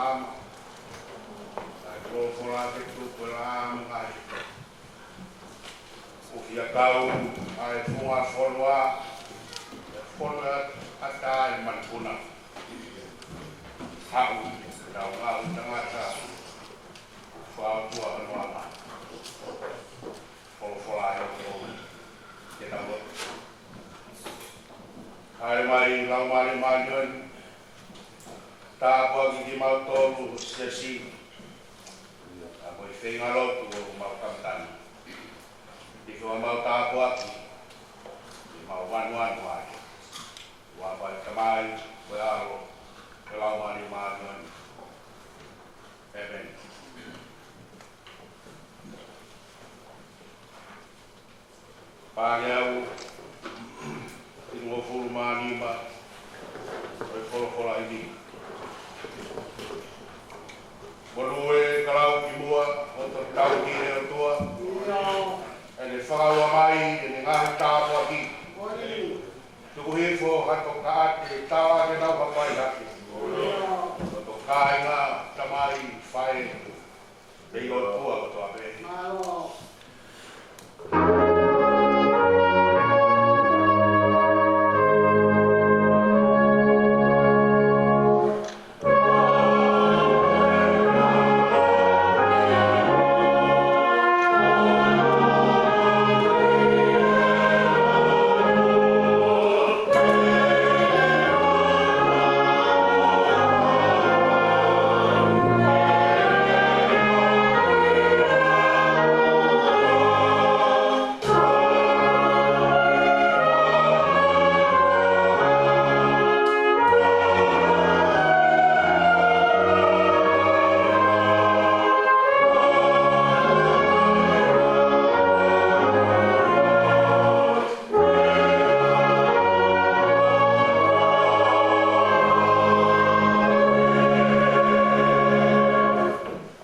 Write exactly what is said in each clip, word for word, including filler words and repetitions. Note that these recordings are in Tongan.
Ama. ʻA e folofola ke tuku e lā mo e ngaahi. ʻOku fie kau ʻa e funga fonua, e fonua ʻa e manupuna. Haʻu, tau ngāue tangata, fakaʻotua ʻa e ʻOtua. Folofola ʻa e ʻOtua. Ke tau lotu. Haʻele mai Laumālie Māʻoniʻoni, tāpuakiʻi kimautolu siasi, ʻa e feinga lotu ʻoku mau kamata ni. Ke ke mau tāpuakiʻi, ke mau vanuanu ai. ʻOfa ʻa e Tamai, ko e ʻAlo, ko e Laumālie Māʻoniʻoni. ʻĒmeni. Pāngeau hongofulu mā nima ʻo e folofola ʻi he Monū ē ka lau ki muʻa, ʻo tau tauhi ʻe he ʻOtua ʻene fakaʻumaʻā mai ʻene ngaahi tāpuaki. Tuku hifo ha tokaʻate, tala ke tau hapai hake. Ko e kāinga, tamai, faʻē, pea ʻOtua kotoa pē.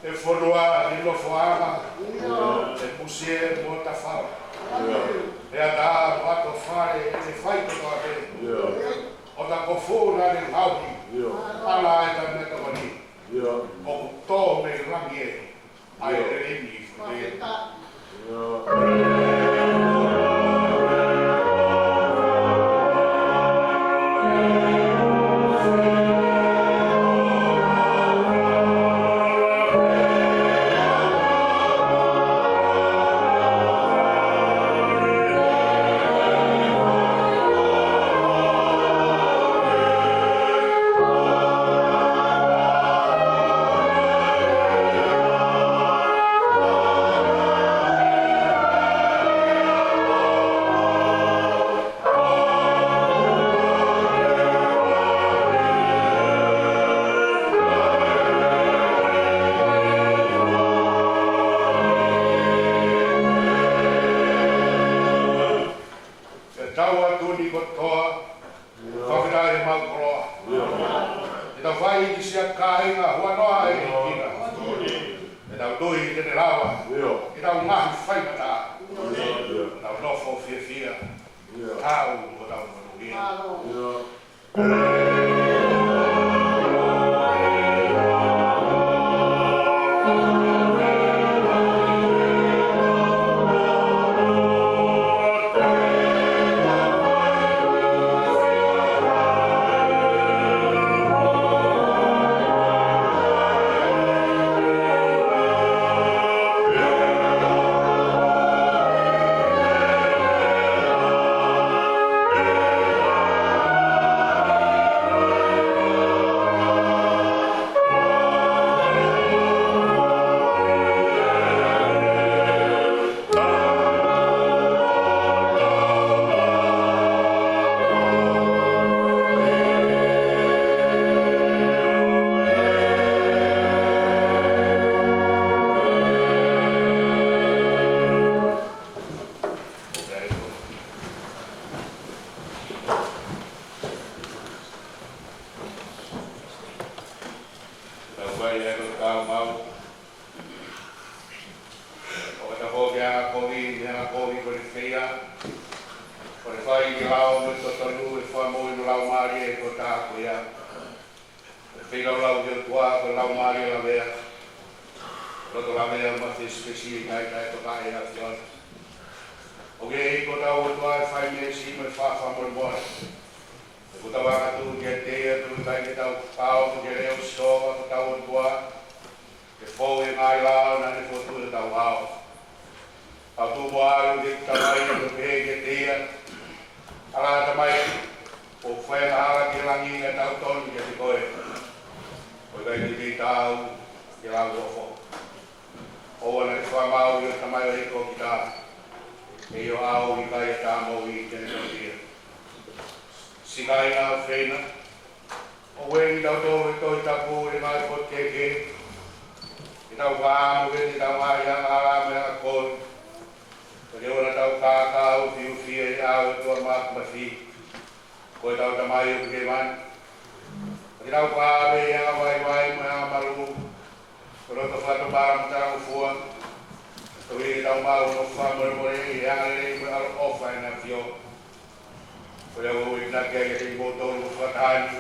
ʻE fonua ʻi he nofoʻanga, ʻe pusie mo tafao. ʻE ʻatā mo ʻato fale ʻe fai kotoa pē. ʻOta ko fona ne ngauhi, ʻa e taʻu ne tokoni. ʻOku tō mei langi ē, ʻa e lelei ni. Ke tau atu ni kotoa, fakafetaʻi ʻemau koloa. Ke tau fai ki siʻa kāinga huanoa ʻi he ʻEiki. Ke tau tui te ne lava. Ke tau ngaahi faingataʻa. Ke tau nofo fiefia. Tau, ko tau monūʻia. Tau fai ʻa e kau mau. ʻOku tau foki ʻa e kovi, ʻa e kovi ko e feia. Ko e fai ke lau mo e totonu, ʻe fakamoʻui mo e laumālie ko e tā ko ia. ʻE Feilaulau ki he ʻOtua, ko e laumālie lavea, loto lavea mo e fesifiesi ʻi he ngaahi taʻetokaʻi ʻa e ʻAfiona. ʻOku ʻi ai hotau ʻOtua ʻa e faimeesi mo e fakamolemole. ʻOku tau angatuʻu kiate ia, tuku ʻikai ke tau fakakaukau ki he leʻo ʻo Sihova ko hotau ʻOtua, ke fou ʻi he ngaahi lao naʻa ne fokotuʻu ʻi hotau ʻao. Tau tuʻu mo ʻalu ki he Tamai, ʻo pehē kiate ia: ʻAlā Tamai, kuo fai angahala ki he langi ʻa ʻetau tonu kiate koe. ʻOku ʻikai te mei taau ki he lau ʻofa. ʻOua naʻa ke fakamaau ʻi ho tamaioʻeiki ʻo kita, ʻe ʻi ho ʻao ʻoku ʻikai ha tā moʻui te ne toki ia. Siʻi kāinga ʻofeina, ʻoku ʻi heni kitautolu he Tohi Tapu ʻi he ngaahi potu kehekehe, ke tau fakaʻamu ke tau ngaahi angahala mo e angakovi, ka ke ʻoua naʻa tau kākā ufiufi ʻi he ʻao ʻo e ʻOtua Māfimafi, ko hotau Tamai ʻoku ʻi hēvani. Ka ke tau fakaafe ʻi he anga vaivai mo e anga malū, ko e loto fakatomala mo talangofua, koeʻuhi ke tau maʻu hono fakamolemoleʻi ʻi he angalelei mo e ʻaloʻofa ʻa ʻene ʻAfio. Ko ia ʻoku ou enginaki ai kiate kimoutolu ko e fakataha ni,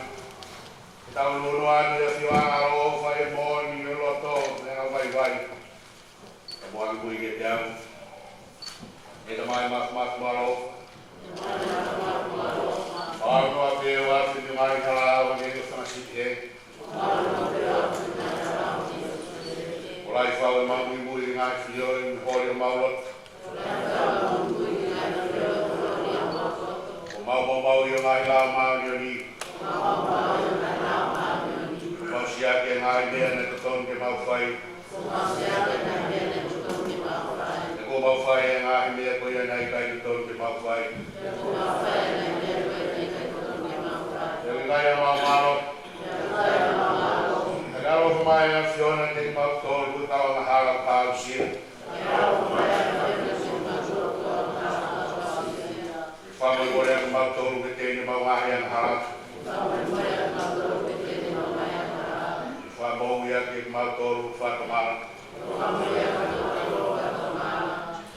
ke tau nonoa ʻi he ʻAfio ʻa e ʻaloʻofa, ʻi he moʻoni, ʻi he loto mo e anga vaivai, kae muimui kiate au. ʻE Tamai Māfimafi mo ʻaloʻofa, ʻoua naʻa ke ʻoatu ʻa e ngaahi hala ʻo e fanga sipi ē. Kole ʻi he fau ʻemau muimui ki he ngaahi feohi mo e holi ʻo ʻemau loto. Kuo mau maumauʻi ho ngaahi lao māʻoniʻoni. Kuo mau siʻaki ʻa e ngaahi meʻa naʻe totonu ke mau fai. Pea kuo mau fai ʻa e ngaahi meʻa ko ia naʻe ʻikai totonu ke mau fai. Pea ʻoku ʻikai ʻa ʻemau ngalo. Kae ʻaloʻofa mai ʻa e ʻAfiona kiate kimautolu, kuo tau angahala ʻo ka aʻusia. Ke fakamolemole ʻa kimautolu kiate ia ʻi heʻemau ngaahi angahala. Ke fakamoʻui ʻa kimautolu ʻi he fakatomala.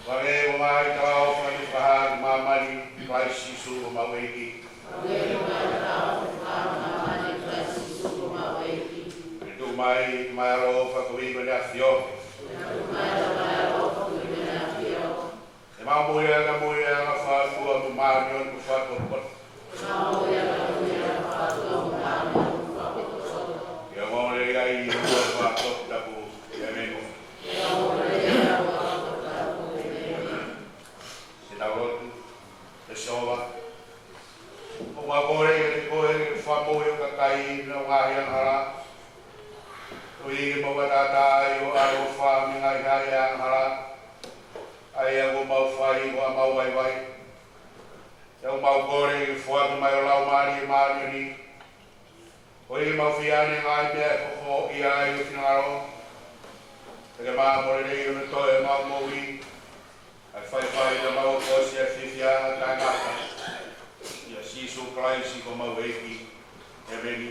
Hangē ko e ngaahi talaʻofa naʻe fakahā ki māmani ʻia Kalaisi Sīsū ko homau ʻEiki. Ke tuku mai, Tamai ʻaloʻofa, koeʻuhi ko ʻene ʻAfio. ʻEmau moʻui ʻa e ngaahi moʻui ʻa e anga fakaʻotua mo e māʻoniʻoni mo e fakapotopoto. Ke ongoongolelei ai ʻi he huafa ʻo ho Toputapu. ʻĒmeni. Ke tau lotu. ʻE Sihova, ʻoku mau kole kiate koe ke ke fakamoʻui ho kakai mei heʻenau ngaahi angahala, koeʻuhi ke mau fakatātā ʻi ho ʻaloʻofa mei he ngaahi haʻi ʻa e angahala, ʻa ia kuo mau fai ko haʻamau vaivai. Pea ʻoku mau kole ke ke foaki mai ho Laumālie Māʻoniʻoni, koeʻuhi ke mau fai ʻa e ngaahi meʻa ʻe hokohoko ai ho finangalo. Pea ke maʻu mo lelei hono toʻo ʻemau moʻui, kae faifai pea mau akoʻi ʻa e fiefia taʻengata. ʻIa Sīsū Kalaisi ko homau ʻEiki. ʻĒmeni.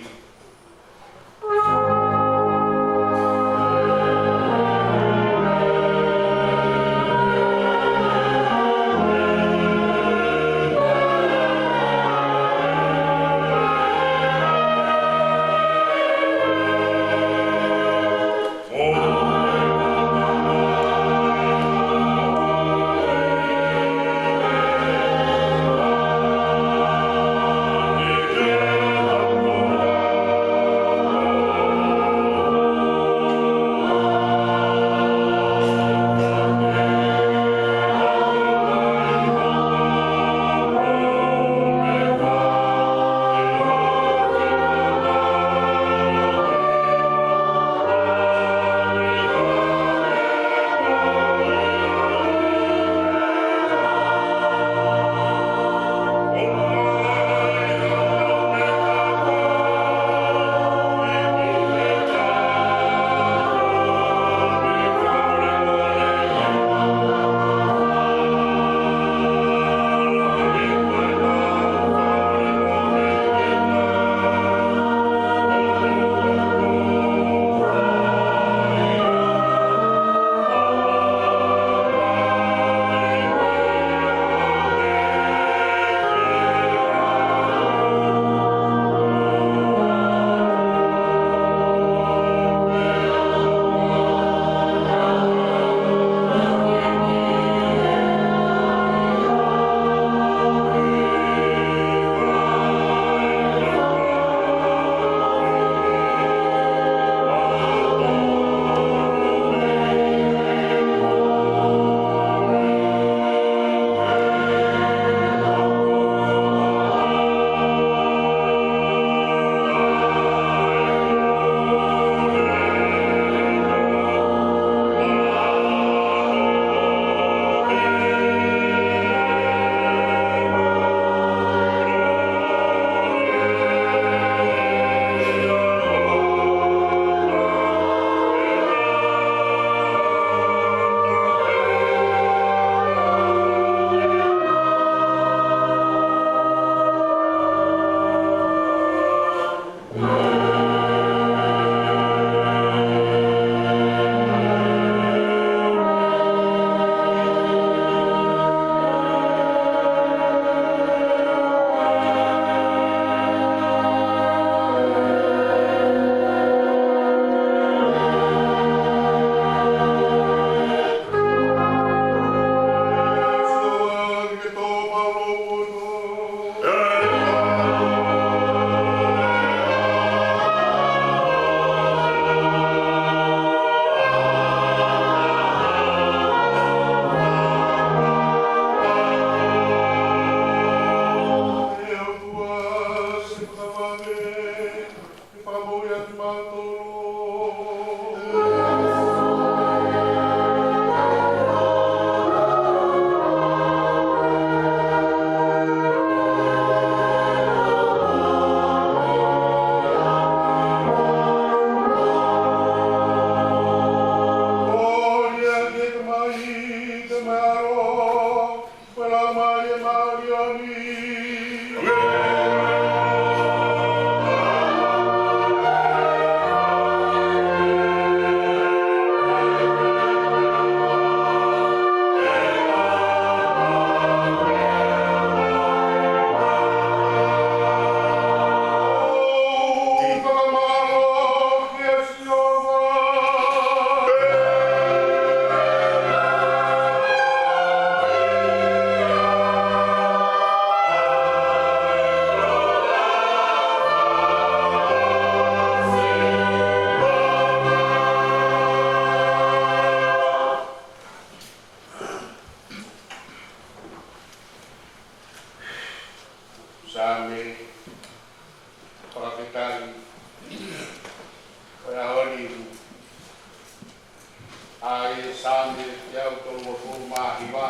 Saame teau tolungofulu mā hiva.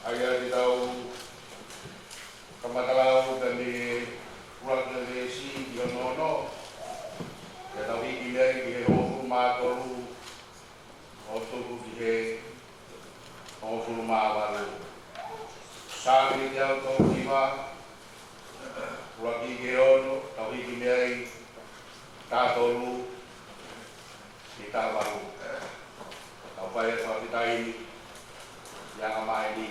ʻA ia te tau kamata lau mei he ʻuluaki veesi ki hono ono. Pea tau hiki mei ai ki he hongofulu mā tolu ʻo tuku ki he hongofulu mā valu. Saame teau tolu hiva, ʻuluaki ki he ono, tau hiki mei ai taha tolu ki he taha valu. Tau fai e fakafetaʻi ni, ʻi he anga mai ni.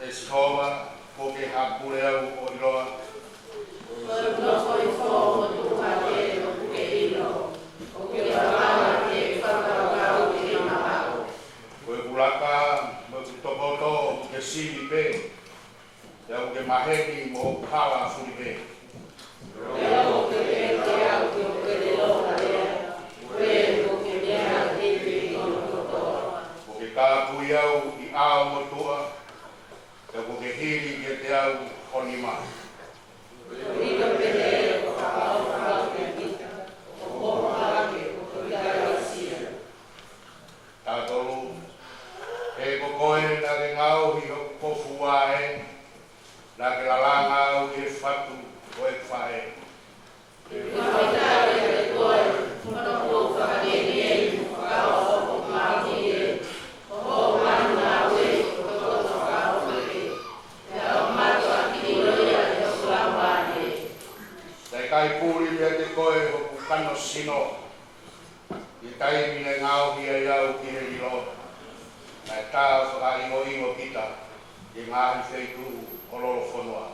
ʻE Sihova, kuo ke haʻapule au ʻo ʻiloa. Ko e nofo ʻi ho motuʻa ʻoku ke ʻilo. ʻOku ke fakaava ʻeku fakakaukau ki he mamaʻo. Ko ʻeku laka mo ʻeku tokoto ʻoku ke sivi pē. Pea ʻoku ke maheni mo hoku hala fuli pē. Pea ʻoku ke ʻeke au ki hoku kelekele. Ko e ʻoku ke meʻa ʻi he kotoa. ʻOku ke kāpui au ʻi ʻao motuʻa. Pea ʻoku ke hili kiate au ho nima. Taha tolu. He ko koe naʻa ke ngaohi hoku kofu vaʻe, naʻa ke lalanga au ʻi he fatu ʻo ʻeku faʻē. Naʻe ʻikai puli meiate koe hoku kano sino, ʻi he taimi naʻe ngaohi ai au ki he lilo, naʻe tā fakaʻingoʻingo kita ʻi he ngaahi feituʻu ʻo lolofonua.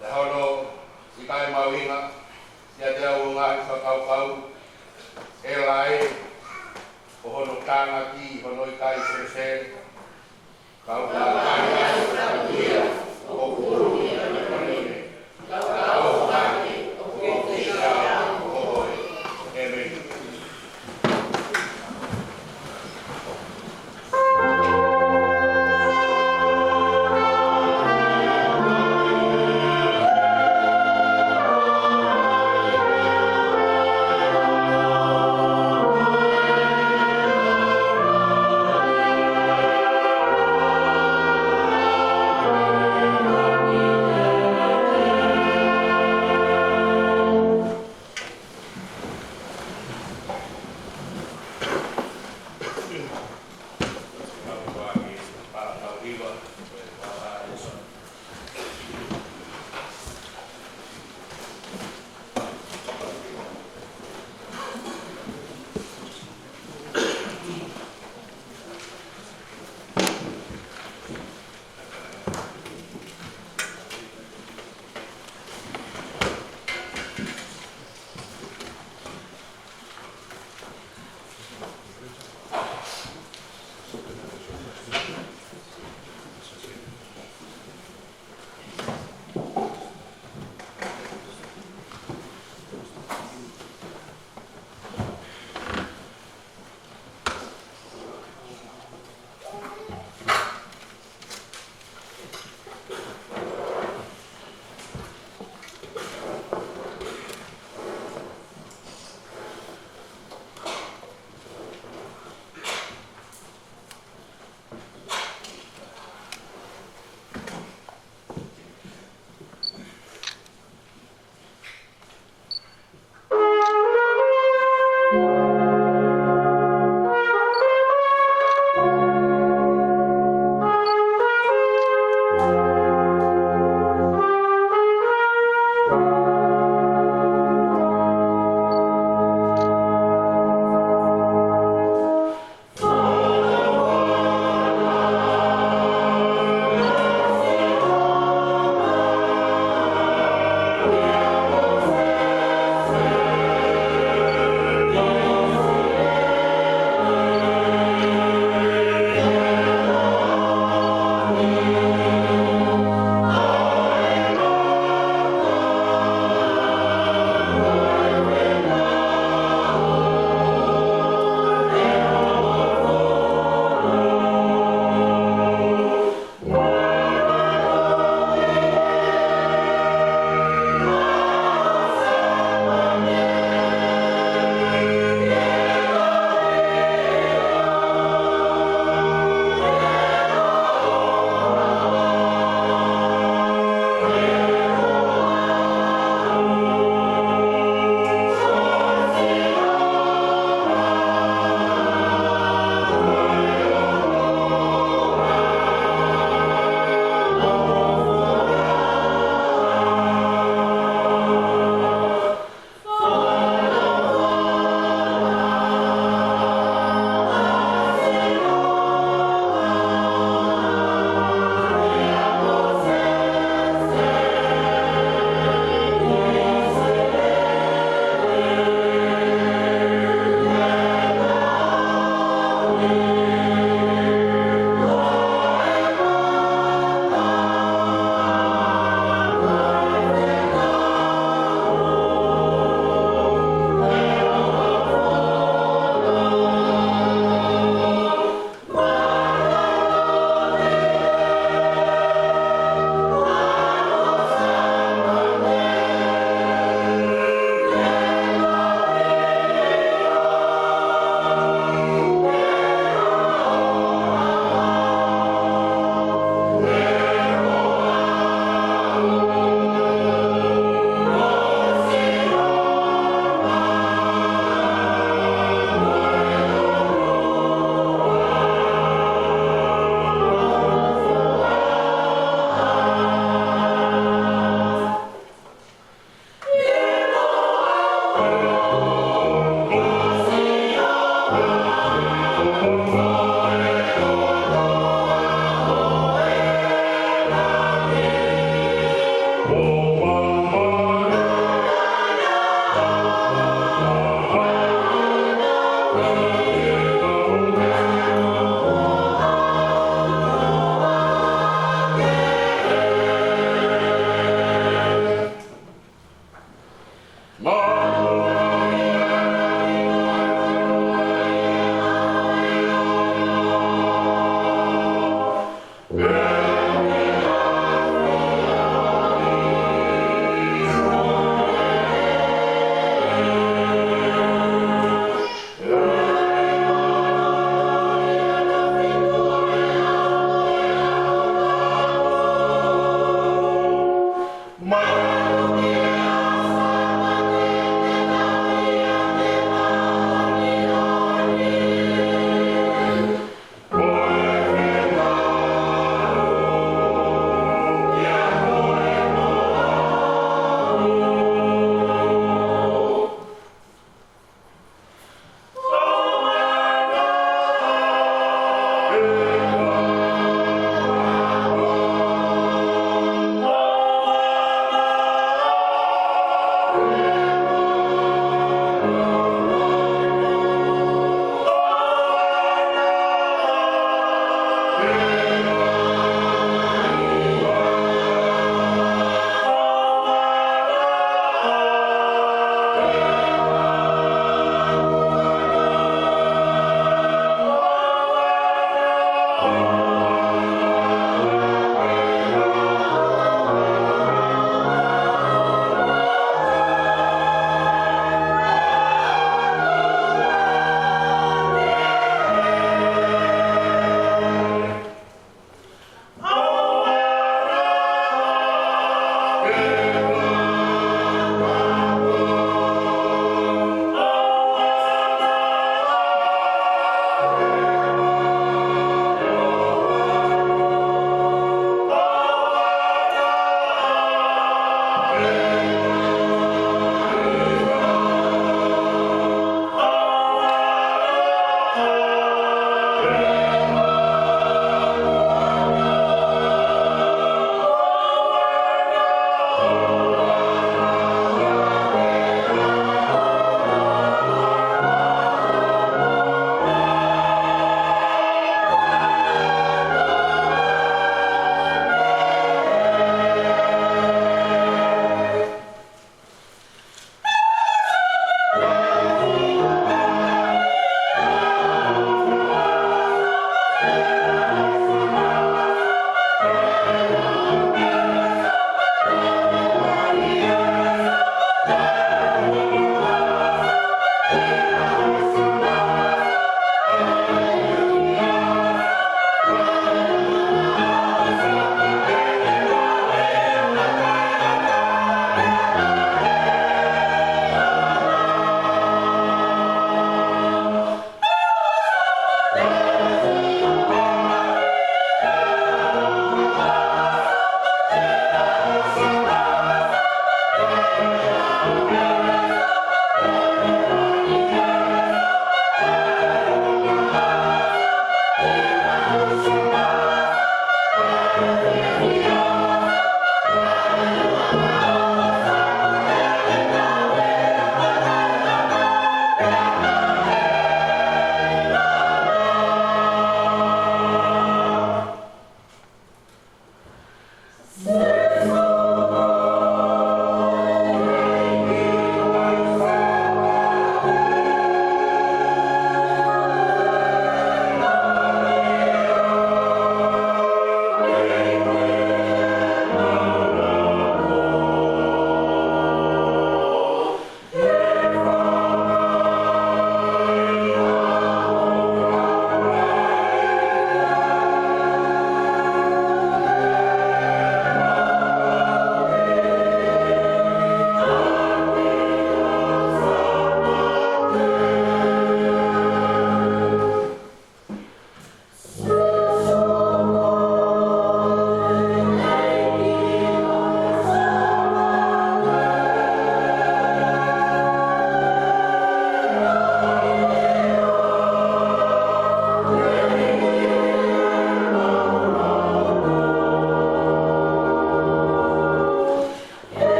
Naʻe hono ʻikai mahuʻinga kiate au hoʻo ngaahi fakakaukau, ʻe lahi, ko hono tānaki hono ʻikai felefele. Kau ka ʻoku ʻofa ʻaki ʻo koe. ʻĒmeni.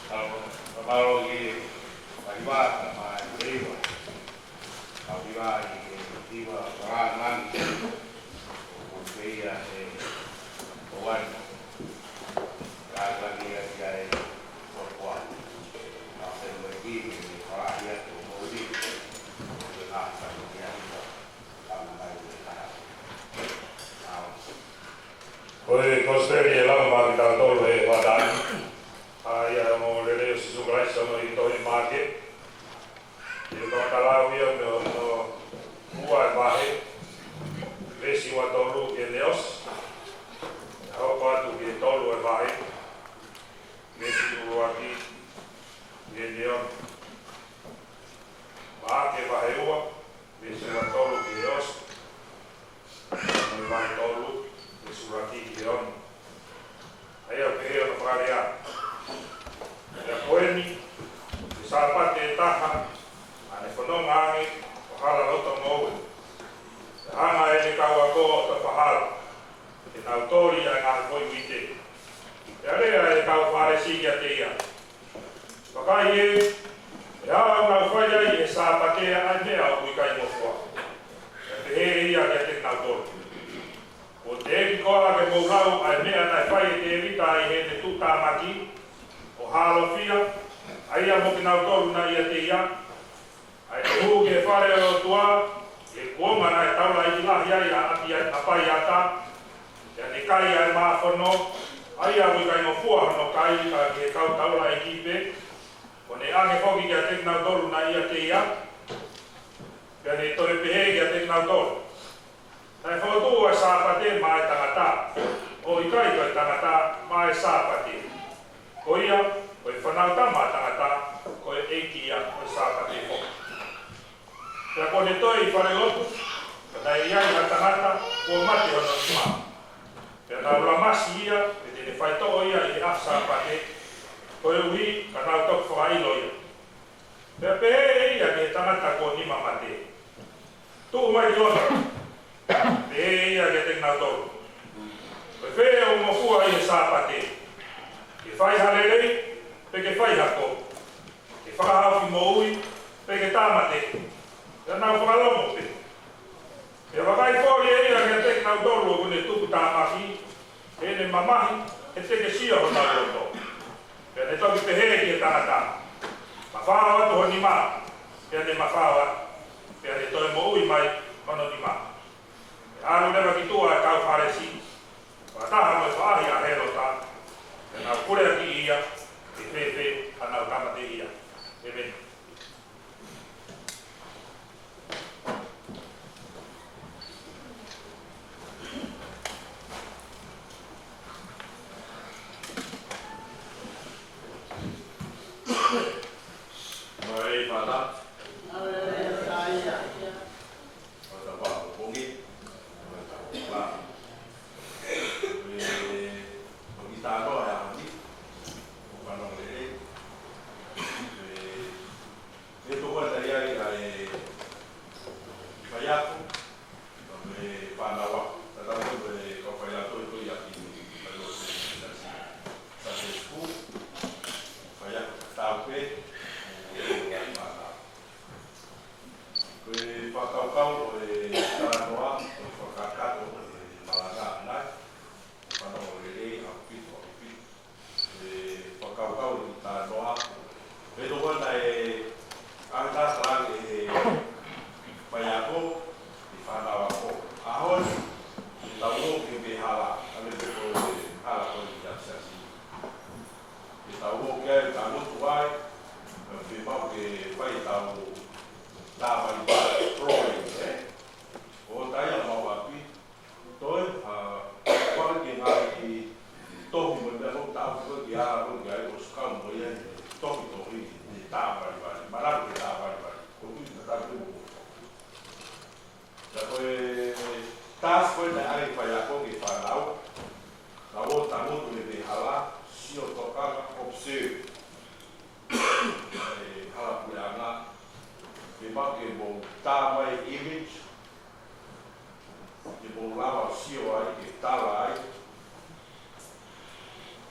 Tau, tau mālō ki he hiva, tau mā ki he hiva. Tau hiva ʻi he hiva ʻo Kalānani. ʻOku pehē ʻe he ʻOtua ni. Kalānani ia ki he ʻOtua. Tau fenua ki he kalānani ʻo Moʻui. ʻO te nā tau ki he hiva. Tau mā ki he hiva. Tau. Ko e Kosipeli ʻe lava maʻa kitautolu he hoʻatā ni. ʻA ia ʻa e ongoongolelei ʻo Sīsū Kalaisi ʻoku hiki ʻi he tohi Maʻake. ʻI he kamata lau ia mei hono ua ʻo e vahe, veesi ua tolu ki heʻene ʻosi. Pea hoko atu ki he tolu ʻo e vahe, veesi ʻuluaki ki heʻene ono. Maʻake vahe ua, veesi ua tolu ki he ʻosi. Mo e vahe tolu, veesi ʻuluaki ki he ono. ʻA ia ʻoku pehē hono fakalea: Pea ko eni, ko e Sāpate ʻe taha, naʻa ne fononga ange ʻo hala loto ngoue. Pea hanga ʻe heʻene kau ako ʻo tofa hala, ke nau toli ʻa e ngaahi foʻi uite. Pea lea ʻa e kau Fālesi kiate ia: Vakai ē, ʻe ʻaonga fai ai ʻe he Sāpate ʻa e meʻa ʻoku ʻikai ngofua? Pea pehē ʻe ia kiate kinautolu: Kuo teʻeki koā ke mou lau ʻa e meʻa naʻe fai ʻe Tēvita ʻi heʻene tuʻutāmaki, ʻo hālofia, ʻa ia mo kinautolu naʻe ʻiate ia? ʻA ia naʻe hū ki he fale ʻo e ʻOtua ʻi he kuonga naʻe taulaʻeiki lahi ai ʻa ʻApi-, ʻApaiata, pea ne kai ʻa e māfono, ʻa ia ʻoku ʻikai ngofua hono kai ka ki he kau taulaʻeiki pē, ʻo ne ʻange foki kiate kinautolu naʻe ʻiate ia, pea ne toe pehē kiate kinautolu: Naʻe fokotuʻu ʻa e Sāpate maʻa e tangata, ʻo ʻikai ko e tangata maʻa e Sāpate. Ko ia, ko e Fanautama ʻa Tangata, ko e ʻEiki ia ʻo e Sāpate foki. Pea kuo ne toe ʻi falelotu, pea naʻe ʻi ai ha tangata kuo mate hono nima. Pea nau lamasi ia, pe te ne faitoʻo ia ʻi he ʻaho Sāpate, koeʻuhi ka nau toki fakaʻilo ia. Pea pehē ʻe ia ki he tangata kuo nima mate: Tuʻu mai ki loto, Sāpate, ke fai ha lelei, pe ke fai ha kovi, ke fakahaofi moʻui, pe ke tāmateʻi. Pea nau fakalongo pē. Pea vakai foki ʻe ia kiate kinautolu ʻoku ne tuputāmaki, ʻi heʻene mamahi, he te ke sio honau loto. Pea ne toki pehē ki he tangata, Mafao atu ho nima. Pea ne mafao atu, pea ne toe moʻui mai hono nima. Pea ʻalu leva ki tuʻa ʻa e kau Fālesi, fakataha mo e faʻahi ʻa Hēlota, pea nau puleʻi ia, ke fēfē haʻanau tāmateʻi ia. ʻEmeni. Mai, Fata. Fata, Fata, pongi. Fata, Fata. ʻE, pongi tāno ʻa e ʻaho ni. Ko fanongo lelei. ʻE, ʻe tokua ʻe ʻi ai ʻa e faiako, mo e fānau ako, tatau mo e kau failautohi ko ia ki he faiako Sunday school, faiako tatau pē, mo e fānau. Ko e fakakaukau ʻo e talanoa, ko e fakakakato ʻo e malanga ʻanenai, fanongo lelei, ʻaupito, ʻaupito. ʻE fakakaukau ʻi he talanoa. ʻE tokua naʻe ʻai ʻa e talanoa ʻe he faiako ki he fānau ako. ʻAho ni, ʻe tau ō ki he hala, ʻa e pē ko e hala ko eni ʻi he siasi. ʻE tau ō ki ai, tau lotu ai, pea fiemaʻu ke fai ʻetau tāvali vale, drawing, ē? ʻO taia mau ʻapi, toe, ʻa, ʻoku ʻi ai e ngaahi tohi mo e meʻa ʻoku tau ō ki ai, ʻo ʻosi kau mo ia he tohitohi, he tāvali vale, manatu ki he tāvali vale. ʻOku ʻi ai e tāvali vale. Pea ko e task ko ē naʻe ʻai ʻe he faiako ki he fānau, nau ō tangutu he veʻe hala, sio tokanga, observe. ʻE hala puleʻanga, ke mau ke mou tā mai image, ke mou lava ʻo sio ai, ke tala ai,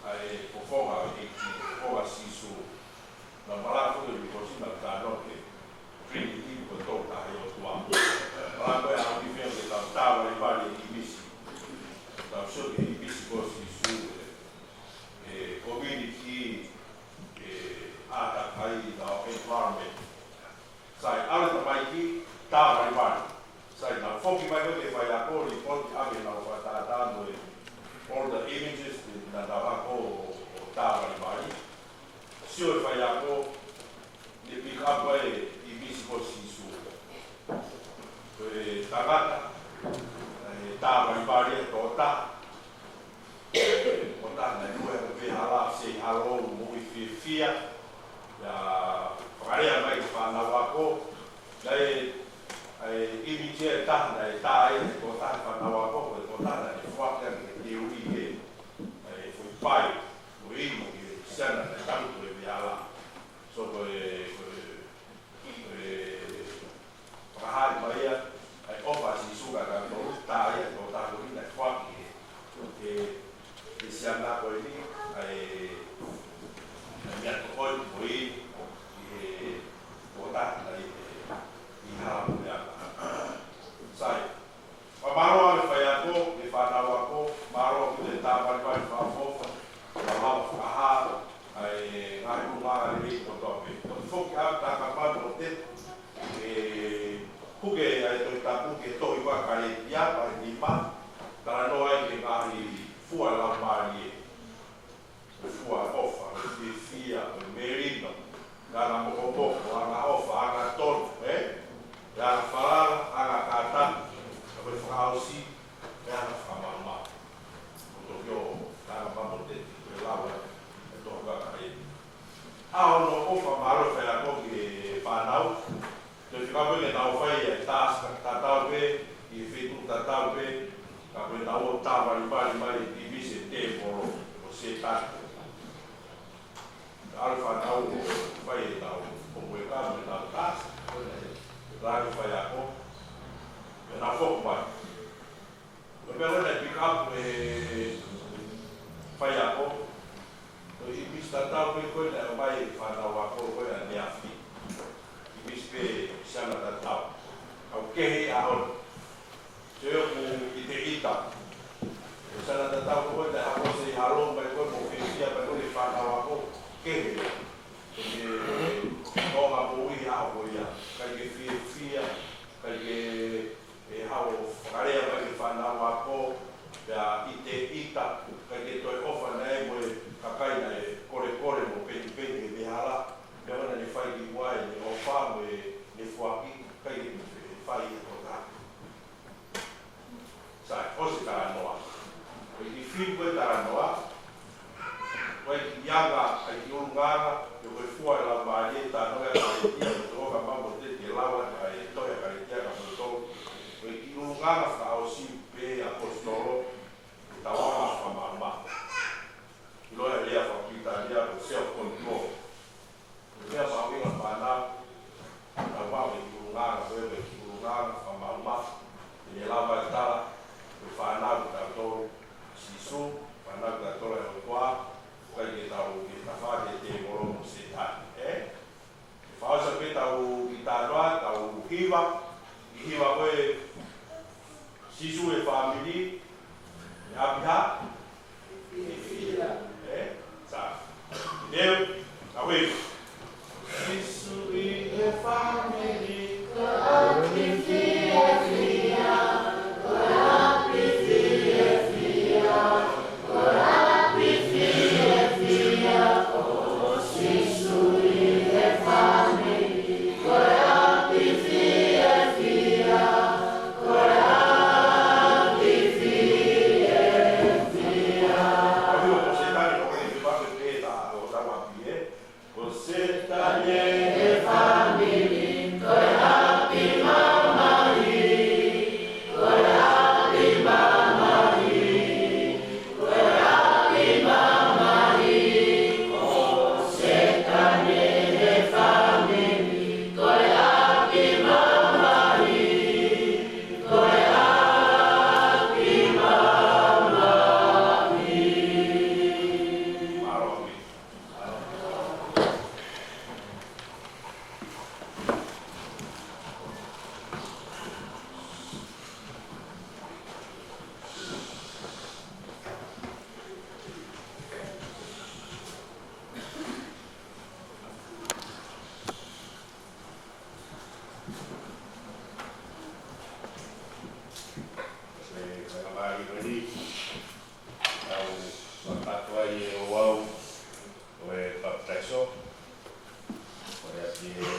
ʻa e fofonga ʻo e ʻEiki, fofonga ʻo Sīsū. Naʻa malava ʻo e mikosi naʻa tano ke Trinity ko e Tolu Tahaʻi ʻOtua. Malava ko e ʻaho ni fea ke tau tāvali vale ʻi ʻImisi. Tau sio ki ʻImisi ko Sīsū ʻe, ʻe community, ʻe ʻātakai ʻi he environment. Sai, ʻalu e tamaiki, tāvali vale. Sai, naʻa foki mai ko ē ki he faiako, lipoti ʻaki ʻenau fakatātā mo e all the images, naʻa nau ako ʻo, ʻo tāvali vale. Sio e faiako, ne pick up ai ʻImisi ko Sīsū. Ko e tangata, ʻe tāvali vale ʻe he tokotaha. Ko e tokotaha naʻe lue he veʻe hala, say hello, moʻui fiefia. Pea fakalea mai ki he fānau ako. Naʻe, ʻa e image ʻe taha naʻe tā ai ʻe he tokotaha he fānau ako, ko e tokotaha naʻe foaki ʻaki e teoli ē, ʻa e foʻi pai, ko e inu ki he siana naʻe tangutu he veʻe hala. So ko e, ko e, ko e, fakahā mai ia, ʻa e ʻofa ʻa Sīsū kia kitautolu, tā ia ʻe he tokotaha ko eni naʻe foaki ʻe he, ʻe he siana ko eni, ʻa e, ʻa e meʻatokoni ko ē, ʻi he tokotaha naʻe ʻi he, ʻi he hala puleʻanga. Sai. Fakamālō ʻa e faiako, ʻe he fānau ako, mālō ʻaupito e tāvali vale fakaʻofoʻofa, naʻa nau fakahā ʻa e ngaahi ʻulungaanga lelei kotoa pē. Ko e foki ʻa e tangata manu ʻo te, ʻe puke ʻa e Tohi Tapu ki he tohi ʻuluaki Kalētia, vahe nima, talanoa ai ki he ngaahi fua ʻo e Laumālie. Ko e fua ʻofa, ko e fiefia, ko e melino, ko e anga mokomoko, anga ʻofa, angatonu, ē? Ko e anga falala, anga kātaki, ko e fakaʻosi, ko e anga fakamaʻumaʻu. Ko e toki ʻo e anga mamo te, ko e lau ē, ʻe toki ʻa e. ʻA hono ʻofa mālō e faiako ki he fānau, Toe fika pē ke tau fai e task tatau pē, ʻi he feituʻu tatau pē, ka ko e tau ō tāvali vale mai ʻi he ʻimisi ʻo e tēvolo, ʻo Sētane. Ka ʻalu e fānau ʻo fai e tau, ʻo mo e ka mo e tau task, ko e nai, lanu faiako, pea nau foki mai. Ko e meʻa ko ē naʻe pick up ʻe he, ʻe he fai Ko e sana tatau ko ē, te hako se halo mai ko ē mo fiefia mai ko ē ki he fānau ako kehe. Ko e konga moʻui ʻaho ko ia. ʻIkai ke fiefia, ʻikai ke, ʻe hao fakalea mai ki he fānau ako, pea ʻite ʻita, ʻikai ke toe ʻofa naʻe mo e kakai naʻe kolekole mo penipeni he hala, pea ʻoua naʻa ne fai ki muʻa ʻene ʻofa mo ʻene foaki, ʻikai ke ne fai ʻe kotaha. Sai, ʻosi e talanoa. Ko e kiʻi fiu ko ē talanoa, ko e kiʻi anga, ko e kiʻi ʻulungaanga, ʻio ko e fua e Laumālie, talanoa ʻa e ʻEiki, ʻio ko e toka mambo te ke lau ʻa e tohi ʻa Kalētia ka moto. Ko e kiʻi ʻulungaanga fakaʻosi pē ʻaposetolo, ʻi he tauanga fakamaʻumaʻu. ʻIlo e lea fakapilitānia ko e self control. Meʻa mahuʻinga fānau, tau maʻu e kiʻi ʻulungaanga, ko e kiʻi ʻulungaanga fakamaʻumaʻu. ʻI he lava e tala, ko e fānau kitautolu ʻa Sīsū, fānau kitautolu ʻa e ʻOtua, ʻikai ke tau, ke tau fai e tēvolo mo Sētane, ē? Fakaʻosi pē ʻetau kiʻi talanoa, ʻetau hiva, kiʻi hiva ko e Sīsū ʻi he fāmili, ʻi ʻapi ha? ʻE? Sa. Neu, ʻa e. Sīsū ʻi he fāmili. Ko e faingamālie ko eni, ʻoku ou fakakātoa ai ʻe au ʻo e papitaiso. Ko e ʻapi ē,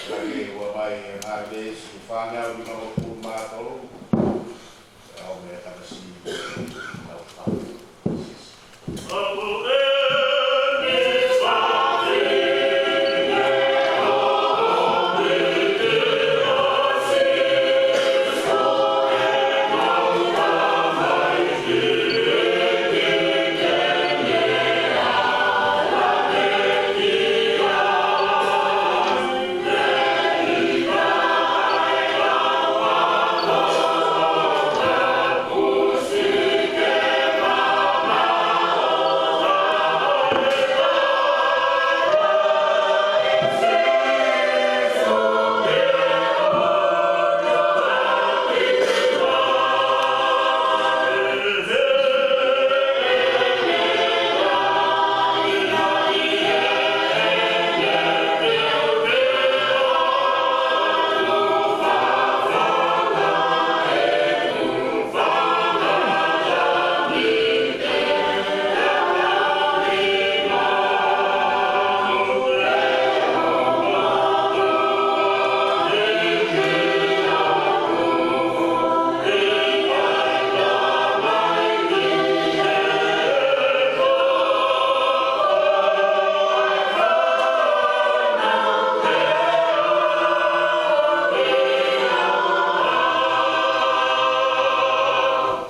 ʻoku ʻomai ʻe he Harvest fānau nimangofulu mā tolu.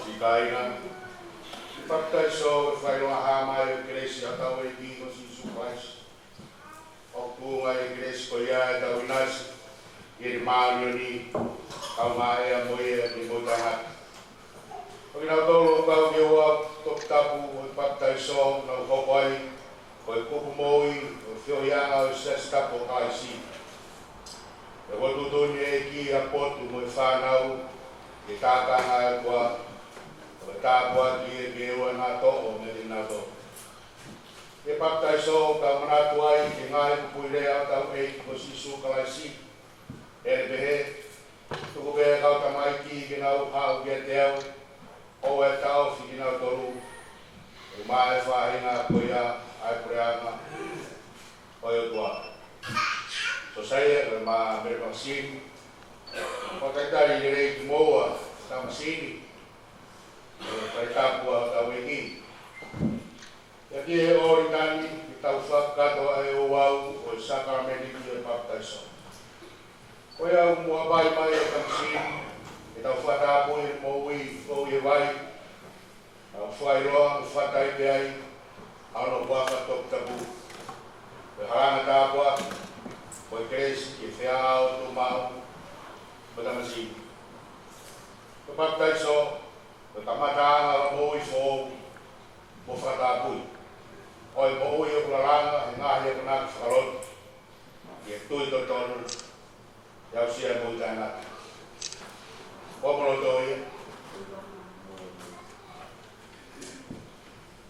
Siʻi kāinga, ʻi he papitaiso ʻe fai ʻi he hā mai ʻo e kelesi ʻa hotau ʻEiki ko Sīsū Kalaisi. ʻOku tuʻunga ʻi he kelesi ko ia ʻetau ʻinasi, ʻi heʻene māʻoniʻoni, kaungā ʻea mo ia ki he moʻui taʻengata. Ko kinautolu ʻoku kau ki he ouau toputapu ʻo e papitaiso, nau hoko ai ko e kupu moʻui ʻo e feohiʻanga ʻo e Siasi Tapu ʻo Kalaisi. ʻOku tuʻutuʻuni ʻe he ʻEiki ʻa e potu mo e fānau, ke tātānaki ʻa e ʻOtua, ʻo tāpuakiʻi ʻa e ua naʻa toʻo meiate kinautolu. ʻI he papitaiso ʻoku tau manatu ai ki he ngaahi kupuʻi lea ʻa hotau ʻEiki ko Sīsū Kalaisi, ʻo ne pehē: Tuku pē ʻa e kau tamaiki ke nau haʻu kiate au, ʻoua ʻe taʻofi kinautolu, he ʻoku maʻa e faʻahinga ko ia ʻa e puleʻanga ʻo e ʻOtua. Sōsaia, kae ʻumaʻā Mele Makasini, ʻoku talitali lelei kimoua, Tama Sini, ʻo e fale tapu ʻa hotau ʻEiki. ʻIa ki he ʻōlita ni, ke tau fakakakato ʻa e ouau ʻo e sākalamēniti ʻo e papitaiso. Ko ia ʻoku muʻa vakai mai ʻa Tama Sini, ke tau fakatapui ʻa e moʻui ʻo e vai, ʻa e fai loa mo fakatai pē ai ʻa hono huafa toputapu, ko e halanga tāpuaki, ko e kelesi, ke feʻao tuʻumaʻu mo Tama Sini. Ko e papitaiso, ko e kamataʻanga ʻo e moʻui foʻou mo fakatapui, ʻo e moʻui ʻoku lalanga he ngaahi akonaki fakalotu ki he tui totonu, ʻe aʻusia ʻa e moʻui taʻengata. Ko e moʻoni ia.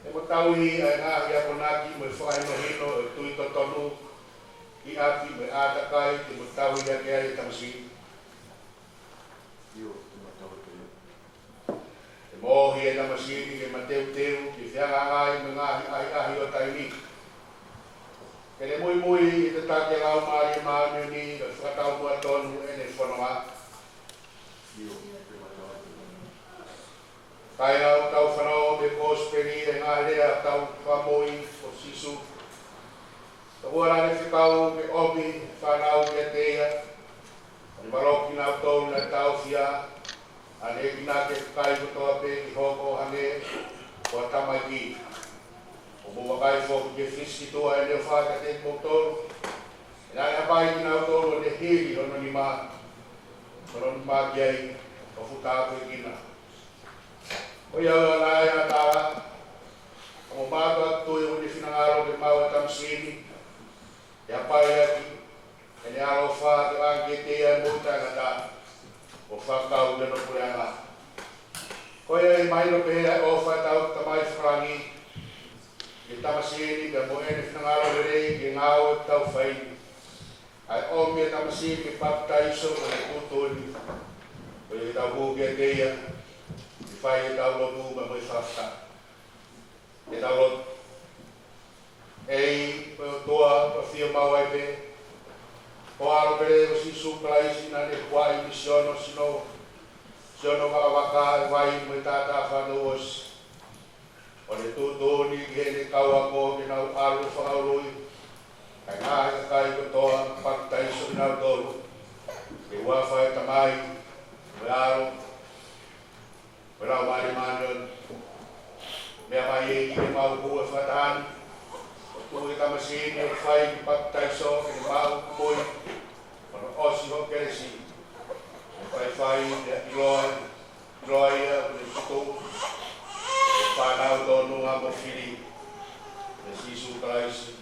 ʻE mo tauhi ʻa e ngaahi akonaki mo e fakahinohino ʻo e tui totonu, ʻi ʻapi mo e ʻātakai te mo tauhi ʻaki ai ʻa Tama Sini. ʻE moʻohi ʻa Tama Sini ke mateuteu ke fehangahangai mo e ngaahi ʻahiʻahi ʻo e taimi, ke ne muimui ʻi he tataki ʻa e Laumālie Māʻoniʻoni, ke fakataumuʻa tonu ʻene fononga. Kāinga, ʻoku tau fanongo mei he Kōsipeli ʻa e ngaahi lea ʻa hotau Fakamoʻui ko Sīsū. Tokua naʻa ne fekau ke ʻomi ʻa e fānau kiate ia, ʻo ne valoki kinautolu naʻe taʻofi ia, ʻa ia naʻe ʻikai ke kai kotoa pē ke hoko ʻo hangē ko ha tamaiki. ʻOku mou vakai foki ki he fisi ki tuʻa ʻene ʻofa kiate kimoutolu, he naʻa ne hapai kinautolu ʻo ne hili hono nima, hono nima ki ai, ʻo fuʻu tāpuekina. Ko ia ʻoku ʻi ai ʻa e tala, ʻoku mou mātuʻaki tui ʻoku ne finangalo ke maʻu ʻa Tama Sini, ʻe hapai ʻaki ʻene ʻaloʻofa ke ʻoange kiate ia ʻa e moʻui taʻengata, ʻo fakakau ki hono puleʻanga. Ko ia ʻoku mahino pē ʻa e ʻofa ʻa hotau Tamai Fakalangi ki he Tama Sini, pea mo ʻene finangalo lelei ki he ngāue ʻoku tau fai ni. ʻA e ʻomi ʻa Tama Sini ke papitaiso ko e tuʻutuʻuni, ko ia ke tau hū kiate ia, ke fai ʻetau lotu mo e fakafetaʻi. Ke tau lotu. ʻEiki, ko e ʻOtua ʻoku ʻafio maʻu ai pē, ko ho ʻAlo pele ko Sīsū Kalaisi naʻa ne huaʻi mei Sione, Sione, Sione Vakavaka ʻa e vai mo e taʻataʻa fānau ʻosi, ʻo ne tuʻutuʻuni ki heʻene kau ako ke nau ʻalu ʻo fakaului ʻa e ngaahi kakai kotoa, papitaiso kinautolu ʻi he huafa ʻo e Tamai, mo e ʻAlo, mo e Laumālie Māʻoniʻoni. Meʻa mai ʻEiki ke mau hū he fakataha ni, ʻo tuʻu ʻi he Tama Sini ʻo fai ki he papitaiso ke ne maʻu moʻui, ʻo ne ʻosi hoʻo kelesi. Ke faifai, ke ʻiloa, ʻiloa ia ʻoku ne tuʻu, ʻo fānau tonu ʻa mo fili, ʻia Sīsū Kalaisi,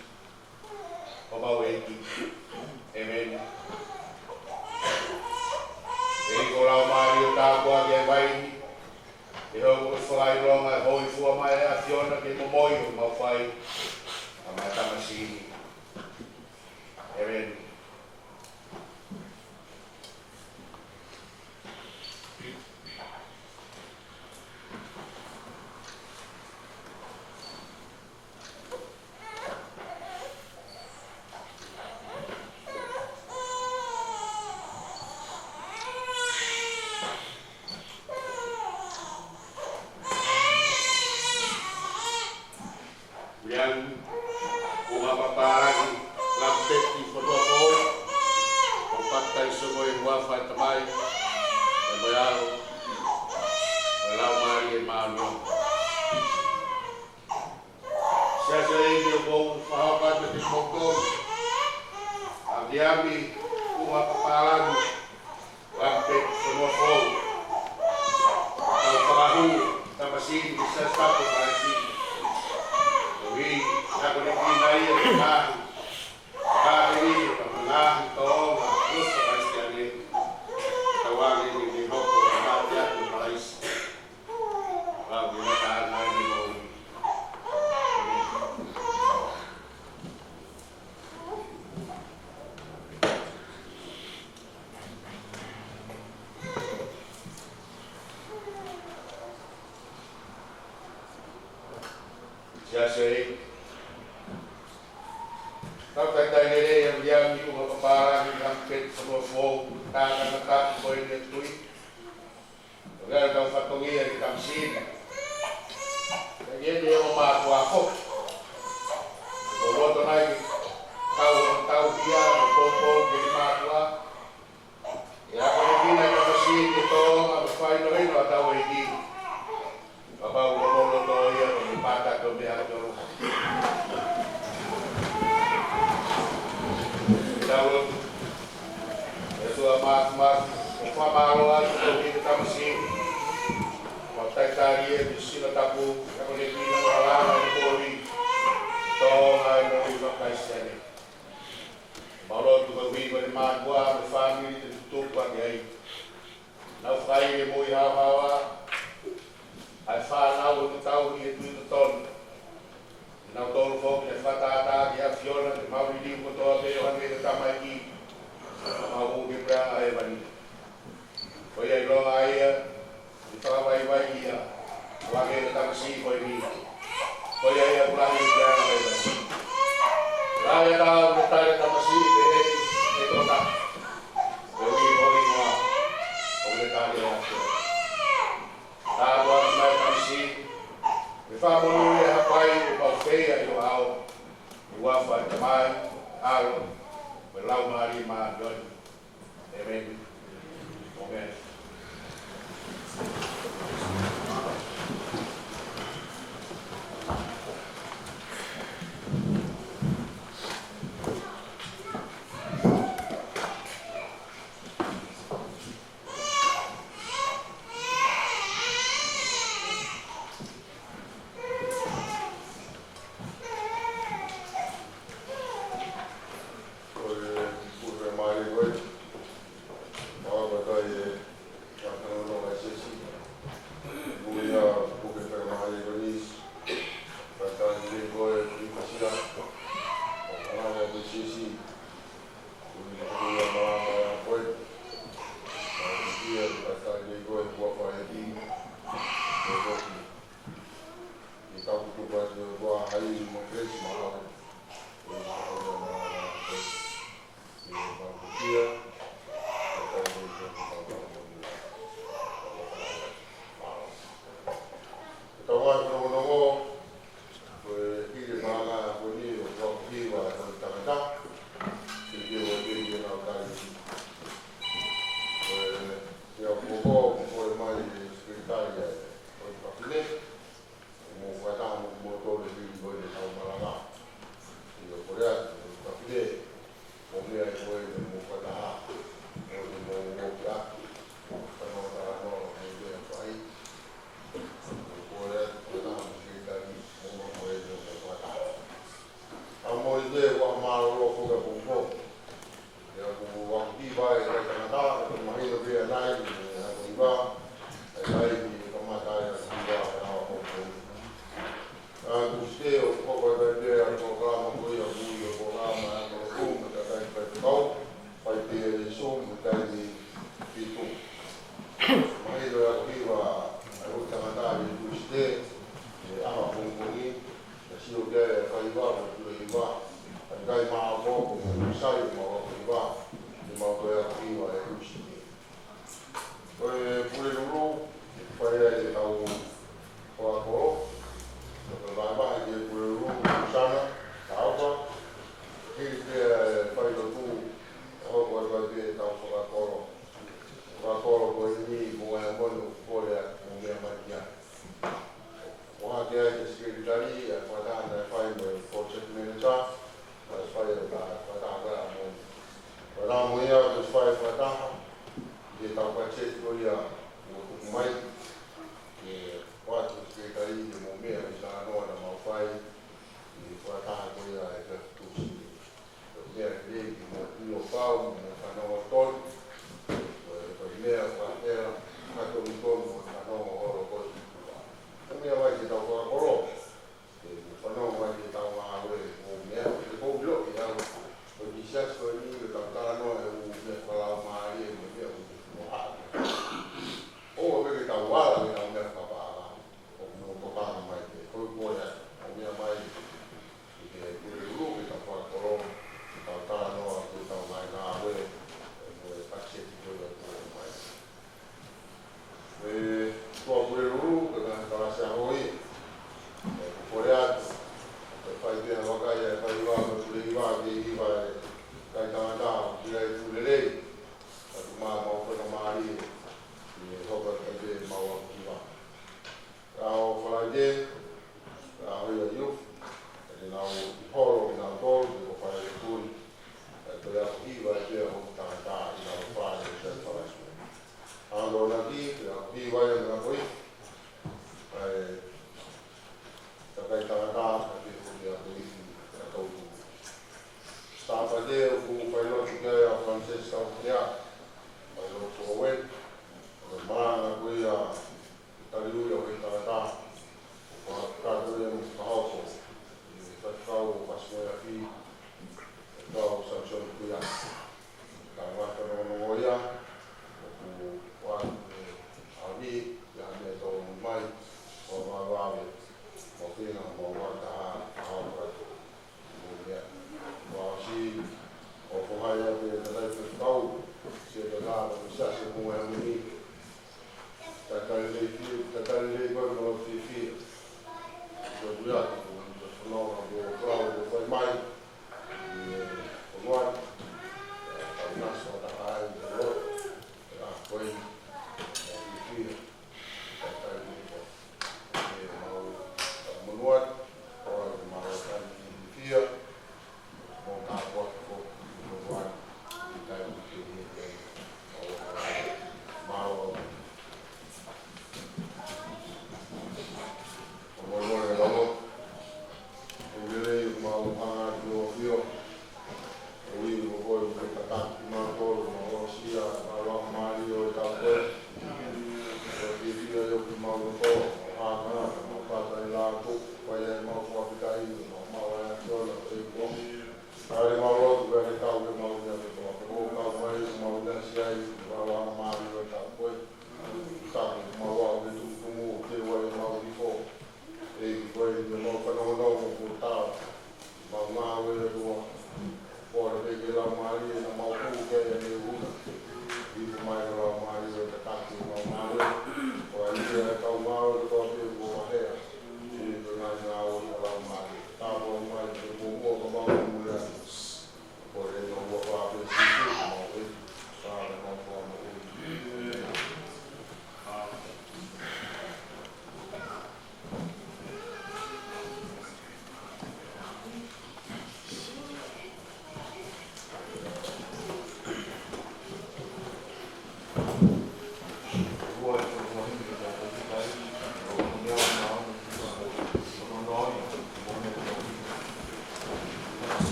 ko homau ʻEiki. ʻĒmeni. ʻEiki, ko ho Laumālie ʻoku tāpuakiʻi ʻa e vai ni, ke hoko ko e fakaʻilonga ʻo e hōifua mai ʻa e ʻAfiona ki he momoi ʻoku mau fai, ʻa e Tama Sini. ʻĒmeni. Uiani Kuhapapālangi Lapeti Fonuafou, ʻoku ou papitaiso koe ʻi he huafa ʻo e Tamai, pea mo e ʻAlo, mo e Laumālie Māʻoniʻoni. Siasi ʻEiki, ʻoku ou fakahoko atu kiate kimoutolu ʻa Uiani Kuhapapālangi Lapeti Fonuafou, ʻoku tau fakahū ʻa Tama Sini ki he Siasi Tapu ʻo Kalaisi. ʻOku ou akonekina ia ki he ngaahi kāteli, ki he ngaahi tōʻonga lotu Kalisitiane, ʻo tauange ke ne hoko ko e mateaki Siasi ē. Tau talitali lelei ʻa Viliami ʻUngapapālangi Hampeti Fonua Foʻou, tangata ko eni ʻa e tui. Ko e kau fatongia ʻi he tamasiʻi ni. Ka ʻi heʻene ongo mātuʻa foki. Ko e loto nai ke tau, tau hia, ko e poupou ki he mātuʻa. ʻE akonekina e tamasiʻi ke tō, ma ke fai no hino a tau ʻEiki. Kapau ʻoku mou loto ia, ko e mata ko e meʻa ke ʻoua. Tau lotu. ʻE ʻOtua Māfimafi, ʻoku fakamālō atu ki he tamasiʻi. Mau talitali ʻi he sino tapu, akonekina mo e langa ʻo e moʻui. Tō mai e moʻui faka-Kalisitiane. Mau lotu koeʻuhi ko e mātuʻa mo e fāmili te tutuku ake ai. Nau fai e moʻui haohaoa, ʻa e fānau ʻoku tauhi ʻi he tui totonu. Nau tolu foki ʻe fakatātā ki he ʻAfiona ke mau liliu kotoa pē ʻo hangē ko e tamaiki. Mau ō ki he puleʻanga ʻo hēvani. Ko ia ʻilonga ia, ʻi he fakavaivai ia, ʻo hangē ko e tamasiʻi ko eni. Ko ia ia ʻoku lahi ʻi he puleʻanga ʻo hēvani. Lahi ʻa e tau ʻoku tali e tamasiʻi pehē, ʻe kota. Koeʻuhi ko e hingoa, ʻoku ne tali ʻe he ʻAfiona. Tāpuakiʻi mai e tamasiʻi, ke fakamonūʻia ʻi he hapai ʻoku mau feia ʻi ho ʻao. ʻI he huafa ʻo e Tamai, ʻAlo, mo e Laumālie Māʻoniʻoni. ʻĒmeni. ʻĒmeni. Ko e puke mālie ko ē. Mau ʻoatu ai e fakatauange ʻa e siasi. Mui ʻa e puke mālie ko eni. Fakatauange ko e puke siasi. ʻO hanga ʻo e siasi. Mui ʻa e puke mālie ko ē. Mau ʻoatu ai e fakatauange ko e huafa ʻo e ʻEiki. Ko e koki. ʻI he kau kutu kuati o tua hai mo Kelesi Mahawe. Ko e kau kutu ʻa e Mahawe. ʻI he kau kutia. Ko e kau kutu ʻa e Mahawe. Ko e kau kutu ʻa e Mahawe. Ko e kau kutu ʻa e Mahawe. Ko e kile malanga ko eni ʻoku hiva ʻe he tangata. Ke ke ua ke ke nau kai. Ko e ia ko ko ko e mai e sekelitali ʻa e ko e kapine. Mo fakataha mo kimoutolu e hili ko eni ʻetau malanga. ʻIo ko e ʻa e kapine. Mo meʻa ʻi ko eni mo fakataha. Mo ʻene mo mo kia. Mo fakataha mo mo meʻa fai. Mo ko e ʻa e fakataha mo sekelitali. Mo mo ko eni mo fakataha. ʻA mo i te ua mālōlō ko ka pongipongi. ʻIa ʻoku ou hiva ʻe he tangata, ʻoku mahino pē ʻanai, ʻe ako hiva, ʻe taimi ʻe kamata ai ʻa e hiva ʻe he ʻaho ko eni. ʻA ʻoku ʻi he ʻoku hoko atu ai pē ʻa e polokalama ko ia, ʻoku ui ʻa e polokalama ʻa e ako ʻo e ʻumu, ʻa e taimi fai pē kau, fai pē ʻe he Zoom, ʻa e taimi fitu. Mahino ʻe ako hiva, ʻa e ʻoku tangata ʻi he Tuʻisite, ʻe ʻaho pongipongi, ʻe sio ki ai ʻa e faiva, mo e tuʻu ʻi he hiva. ʻA e kai maʻa ko ko mo sai mo ako hiva. ʻE mau ko e ako hiva ʻe Tuʻisite. Ko e Pulelulu, ʻe fai ai ʻetau fakakolo. Ko e vahevahe ki he Pulelulu, Susana, Taufa. Hili pē ʻa e failotu, ʻe hoko atu ai pē ʻetau fakakolo. Fakakolo ko eni mo e mono kole ʻa e mo meʻa mai kia. ʻO hake ai ki he sekelitali, ʻa e fakataha naʻe fai mo e project manager, ʻa e fai ʻa e fakataha ko ē ʻa mo. Fakataha mo ia, ko e fai fakataha, ʻi he tau budget ko ia, ʻo tuku mai, ke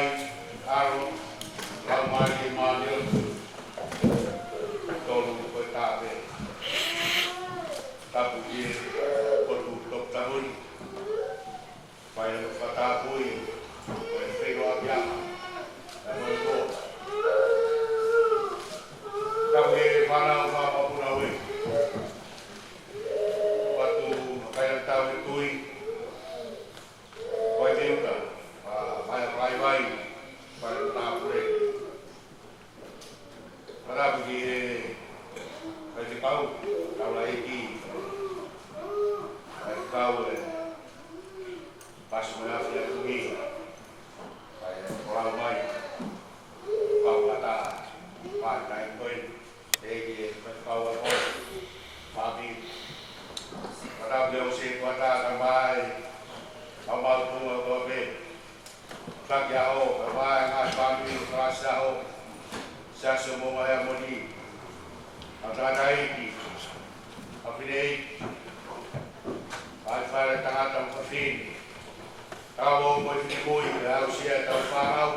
ʻAlo, Laumālie Māʻoniʻoni, tolu ko e tape. Tapu ki he potu toputapu ni. Fai ʻa e fakatapui, ko e feiloaki ʻa e ʻEiki, ʻa e moe ko. Tapu ki he fānau fakapapuna ue. Patu, kai ʻa e tau e tui. Ko e teuta, ʻa, mai ʻa Vaivai, fai ʻa e tāpule. Fakatapu ki he faifekau, taulaʻeiki, faifekau e Pasi mo e Afi ʻa Tumi, fai e folau mai, kau kata, fai tai koe, ʻEiki e faifekau ʻa koe, papi. Fakatapu ki he ʻosi e kuata ka mai, kau mau tunga koe pē, Taki aho, ka vae ngaahi fāmili ʻo Kalasi Aho, Siasi ʻo Moʻunga Heamoni, ʻa e tangataʻeiki, ʻa e fineʻeiki, ʻa e fale tangata mo fafine, tau ō mo e finemui, ʻa e aʻusia ʻetau fānau,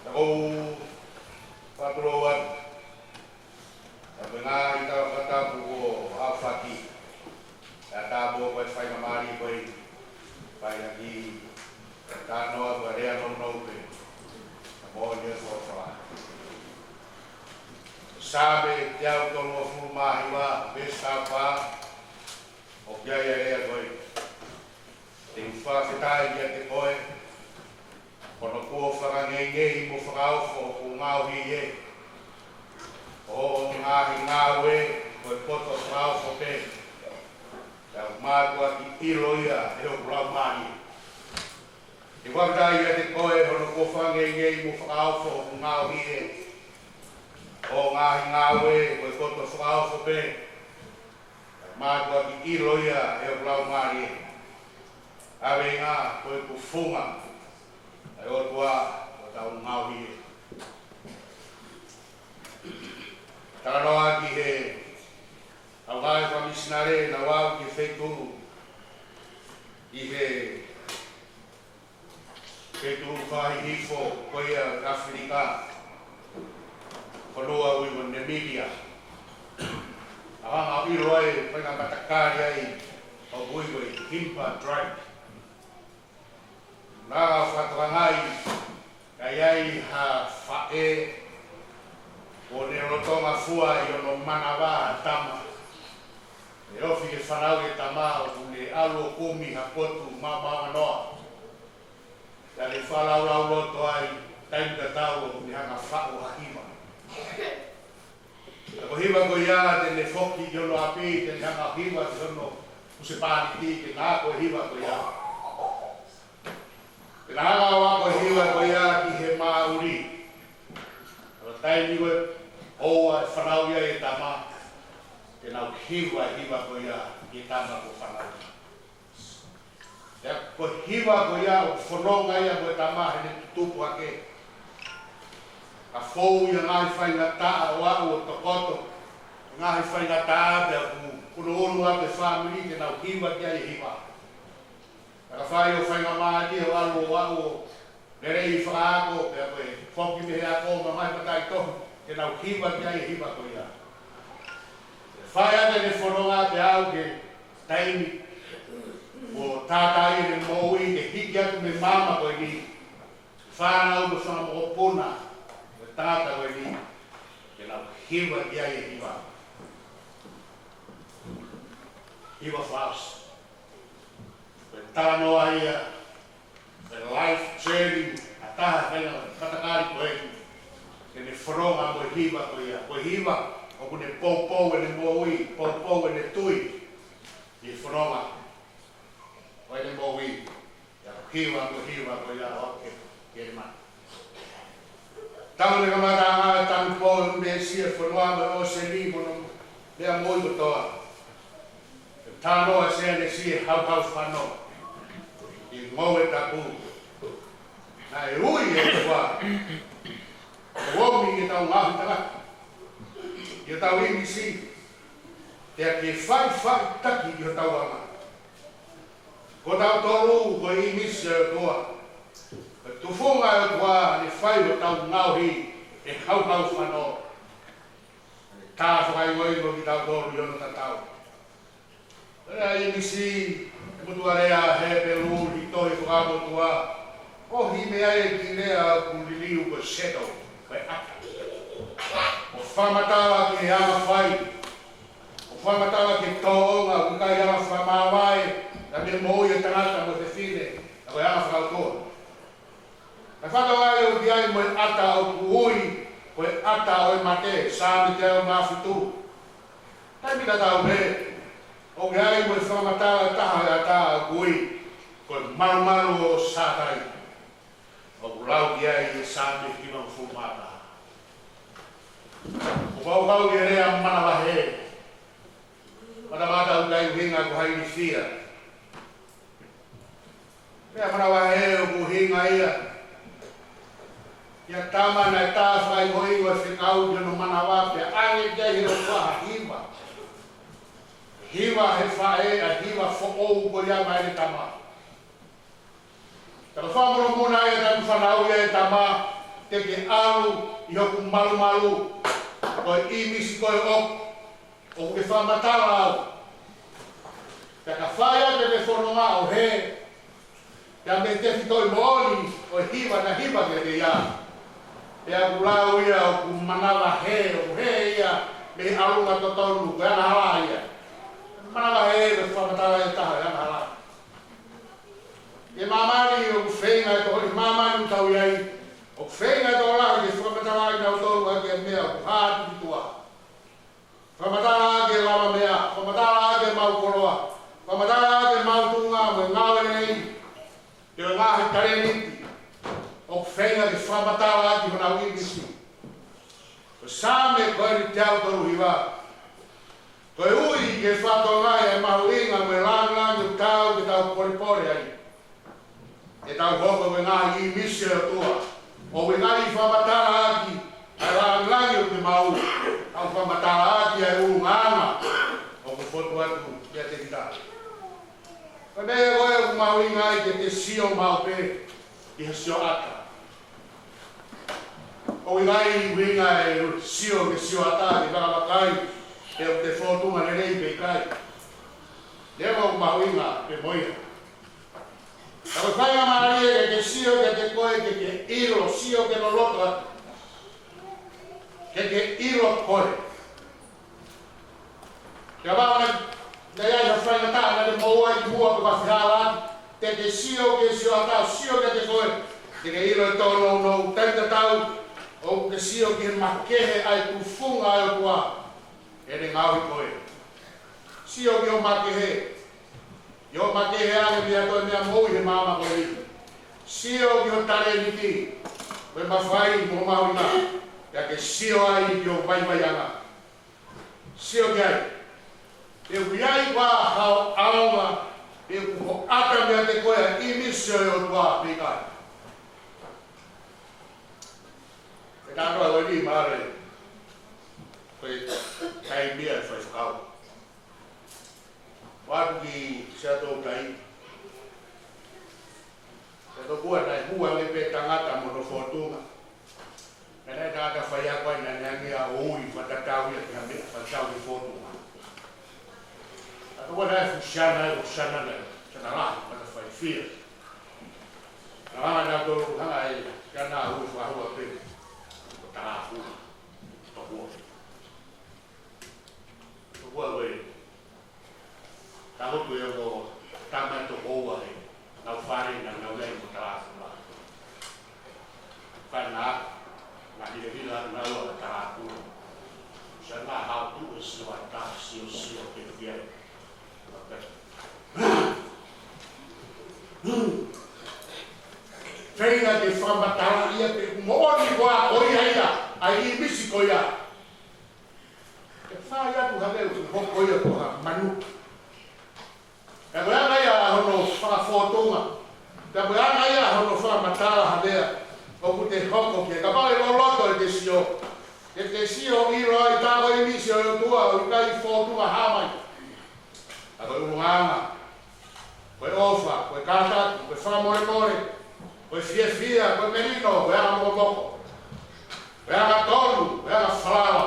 ka ʻoku ou fakatulou atu. Ka ko e ngaahi tala fakatapu kuo aofaki. ʻA e tāpuaki ko e faingamālie ko eni. Fai ʻaki e talanoa ko e lea nounou pē. Ka moʻoni e folofola. Saame teau tolungofulu mā hiva, veesi taha fā. ʻOku ʻi ai e lea ko ē. Te u fakafetaʻi kiate koe, hono kuo fakangeingei mo fakaofo hoku ngaohi ē. ʻO hoʻo ngaahi ngāue, ko e poto fakaofo pē. Te u mātuʻaki ʻilo ia ʻe hoku laumālie. Te u fakafetaʻi kiate koe, hono kuo fakangeingei mo fakaofo hoku ngaohi ē. ʻO hoʻo ngaahi ngāue, ko e poto fakaofo pē. Mātuʻaki ʻilo ia ʻe hoku laumālie. ʻAve ʻi ngā ko e kufunga ʻa e ʻOtua ʻo tau ngaohi ē. Talanoa ki he ʻau ngāue fakamisinale naʻa ku aʻu ki he feituʻu ʻi he feituʻu fakaʻofoʻofa ko ia ʻAfilika, fonua ʻoku ui ko Namibia. ʻA hanga ʻo ʻilo ai, fai ngā matakali ai, ʻoku ui ko e Himba Tribe. Naʻa ku fakatokangaʻi, ka ʻi ai ha faʻē, ʻoku ne lolotonga fua ʻi hono manava ha tama. ʻE ofi ke fanauʻi e tama ʻoku ne ʻalu ʻo kumi ha potu maomaonganoa. Ka ne fakalaulauloto ai, taimi tatau ʻoku ne hanga faʻu ha hiva. Ka ko e hiva ko ia te ne foki ki hono ʻapi, te ne hanga hiva ki hono husepāniti, ke na ako e hiva ko ia. Te na hanga ʻo ako e hiva ko ia ki he māʻuli. Ka ko e taimi ko ē ʻoua ʻe fanauʻi ai e tama, te nau hiva e hiva ko ia ki he tama kuo fanauʻi. Pea ko e hiva ko ia ʻoku fononga ia mo e tama heʻene tutupu hake. Ka fou ia ngaahi faingataʻa ʻo aʻu ʻo tokoto. Ngaahi faingataʻa pea ʻoku, ʻoku ʻunuʻunu atu e fāmili ke nau hiva ki ai e hiva. Ka ka fai ʻo faingamālie ʻo ʻalu ʻo aʻu ʻo lelei fakaako, pea ko e foki mei he ako mo e ngaahi mataʻitohi, ke nau hiva ki ai e hiva ko ia. Fai atu ʻene fononga pea aʻu ki he taimi ʻoku tātaaʻi ʻene moʻui ke hiki atu mei he maama ko eni. Fānau mo e fanga mokopuna ʻo e tangata ko eni, ke nau hiva ki ai e hiva. Hiva fakaʻosi. Ko e talanoa ia, ko e life journey ʻa e taha ʻi he ngaahi matakali ko eni. Ke ne fononga mo e hiva ko ia. Ko e hiva, ʻoku ne poupou ʻene moʻui, poupou ʻene tui. ʻI he fononga ʻo ʻene moʻui. ʻIo, hiva mo e hiva ko ia ʻoku ʻoku ke, ke ne mata. Tau ne kamata ʻa e tanu pō ʻi Melenesia, fonua mo e ʻōseni mo hono meʻa moʻui kotoa. Ke talanoa Sēnesi e hauhau fano ʻi he Ngoue Tapu. Naʻe ui e ʻOtua ʻo ʻomi ke tau ngaohi tangata, ʻi hotau ʻīmisi, pea ke faʻifaʻitaki ʻi hotau anga. Ko tautolu ko e ʻīmisi ʻo e ʻOtua. Ko e Tufunga ʻo e ʻOtua, ʻene fai hotau ngaohi ʻe hauhau fano. ʻEne tā fakaingoingo kitautolu ʻi hono tatau. Lea ʻa e ʻīmisi, ʻe mutualea Hepelū, ʻi he tohi Fuakava Motuʻa, ʻoku ʻi ai e kiʻi lea ʻoku liliu ko e shadow, ko e ʻata. ʻOku fakamatala ki he anga fai, ʻoku fakamatala ki he tōʻonga, ʻoku ʻikai anga fakamāvae, ʻa e meʻa moʻui ʻa e tangata mo e fefine, ka ko e anga fakaʻotua. Ka fakaʻau ʻoku ʻi ai mo e ʻata ʻoku ui ko e ʻata ʻo e mate, Saame teau mā fitu. Taimi tatau pē, ʻoku ʻi ai mo e fakamatala ʻe taha ʻo e ʻata ʻoku ui ko e malumalu ʻo Sātai. ʻOku lau ki ai ʻa e Saame hivangofulu mā taha. ʻOku ou kau ki he lea manavahē. Matamata ʻoku ʻikai ʻuhinga ko hai ni fia. Lea manavahē ʻoku ʻuhinga ia ki ha tama naʻe tā fakaingoingo e fekau ki hono manava pea ʻange ki ai ʻe he ʻOtua ha hiva. Hiva he faʻē, ʻa e hiva foʻou ko ia maʻa ʻene tama. Ka ko e fakamonūʻia ia ʻa e tama, fanauʻi ʻe he tama, te ke ʻalu ʻi hoku malumalu, ko e ʻīmisi ko ē ʻoku ʻoku ke fakamatala au. Pea ka fai atu ʻene fononga ʻo hē, pea mei he tefitoʻi moʻoni ʻo e hiva naʻe hiva kiate ia. Pea ʻoku lau ia ʻoku manavahē, ʻoku hē ia mei he ʻalunga totonu, ko e angahala ia. Manavahē, ko e fakamatala ʻe taha ʻo e angahala. ʻI māmani ʻoku feinga e tokolahi, māmani ʻoku tau ʻi ai, ʻoku feinga e tokolahi ke fakamatalaʻi kinautolu ʻaki e meʻa ʻoku hā atu ki tuʻa. Fakamatala ʻaki e lavameʻa, fakamatala ʻaki ʻemau koloa, fakamatala ʻaki ʻemau tuʻunga mo e ngāue lelei, pea mo e ngaahi talēniti, ʻoku feinga ke fakamatala ʻaki honau ʻīmisi. Ko e Saame ko eni teau tolu hiva. Ko e ui ke fakatokangaʻi e mahuʻinga mo e lāngilangi ʻoku taau ke tau polepole ai. ʻE tau hoko ko e ngaahi ʻīmisi ʻo e ʻOtua. ʻOku ʻikai fakamatala ʻaki ʻa e lāngilangi ʻoku te maʻu, ka ʻoku fakamatala ʻaki ʻa e ʻulungaanga ʻoku fotu atu kiate kita. Ko e meʻa ko ē ʻoku mahuʻinga ai ke te sio maʻu pē ʻi he sioʻata. ʻOku ʻikai ʻuhinga e sio ki he sioʻata ke fakavakai pe ʻoku te fōtunga lelei pe ʻikai. Leva ʻoku mahuʻinga pē mo ia. Ka ko e faingamālie ke ke sio kiate koe, ke ke ʻilo, sio ke loloto atu. Ke ke ʻilo koe. Kapau naʻe, naʻe ʻi ai ha faingataʻa naʻe moʻua ʻi muʻa pea ka fihālaaki, te ke sio ki he sioʻata, sio kiate koe. Te ke ʻilo e tōnounou, taimi tatau ʻoku ke sio ki he makehe ʻa e tufunga ʻo e ʻOtua ʻi heʻene ngaohi koe. Sio ki hoʻo makehe. ʻI hoʻo makehe ange pea toe meʻa moʻui he māmani ko eni. Sio ki hoʻo talēniti, ko e mafai mo e mahuʻinga, pea ke sio ai ki hoʻo vaivaiʻanga. Sio ki ai. Pe ʻoku ʻi ai koā haʻo ʻaonga, pe ʻoku hoʻata meiate koe ʻa e ʻīmisi ʻo e ʻOtua pe ʻikai. Pea tānoa ʻo e lima ale, ko e taimi ia ʻe fai fakau. ʻOatu ki Siaʻatoutai. Pea tokua naʻe hū ange pē tangata mo hono fōtunga. Naʻe ʻi ai e tangata faiako ai naʻa ne hanga ʻo ui fakatatau ia ki ha meʻa fakatatau ki he fōtunga. Ka tokua naʻe fuʻu siana, ʻo siana naʻe, siana lahi, mata faifia. Naʻe hanga ʻe nautolu, hanga ʻe he siana ʻo ui fakahua pē ko Talākula. Tokua. Tokua ko e tangutu e ongo tama ʻe toko ua he ʻenau fale naʻa nau ʻi ai mo Talākula. Ka naʻa, naʻa nau hilahila naua ʻa Talākula. Siana haʻu ʻo sio ʻatā, sio, sio, ke fiai. Feinga ke fakamatalaʻi ia pe ʻoku moʻoni koā ko ia ia, ʻa e ʻīmisi ko ia. ʻE fai atu ha meʻa ʻoku hoko ia ko ha manu. Pea ko e anga ia hono fakafōtunga. Pea ko e anga ia hono fakamatala ha meʻa ʻoku te hoko ki ai. Kapau ʻe loloto ʻete sio, ʻete sio ʻilo ai tā ko e ʻīmisi ʻo e ʻOtua ʻoku ʻikai fōtunga hā mai. Ka ko e ʻulungaanga, ko e ʻofa, ko e kātaki, ko e fakamolemole, Ko e fiefia, ko e melino, ko e anga mokomoko, ko e anga tonu, ko e anga falala.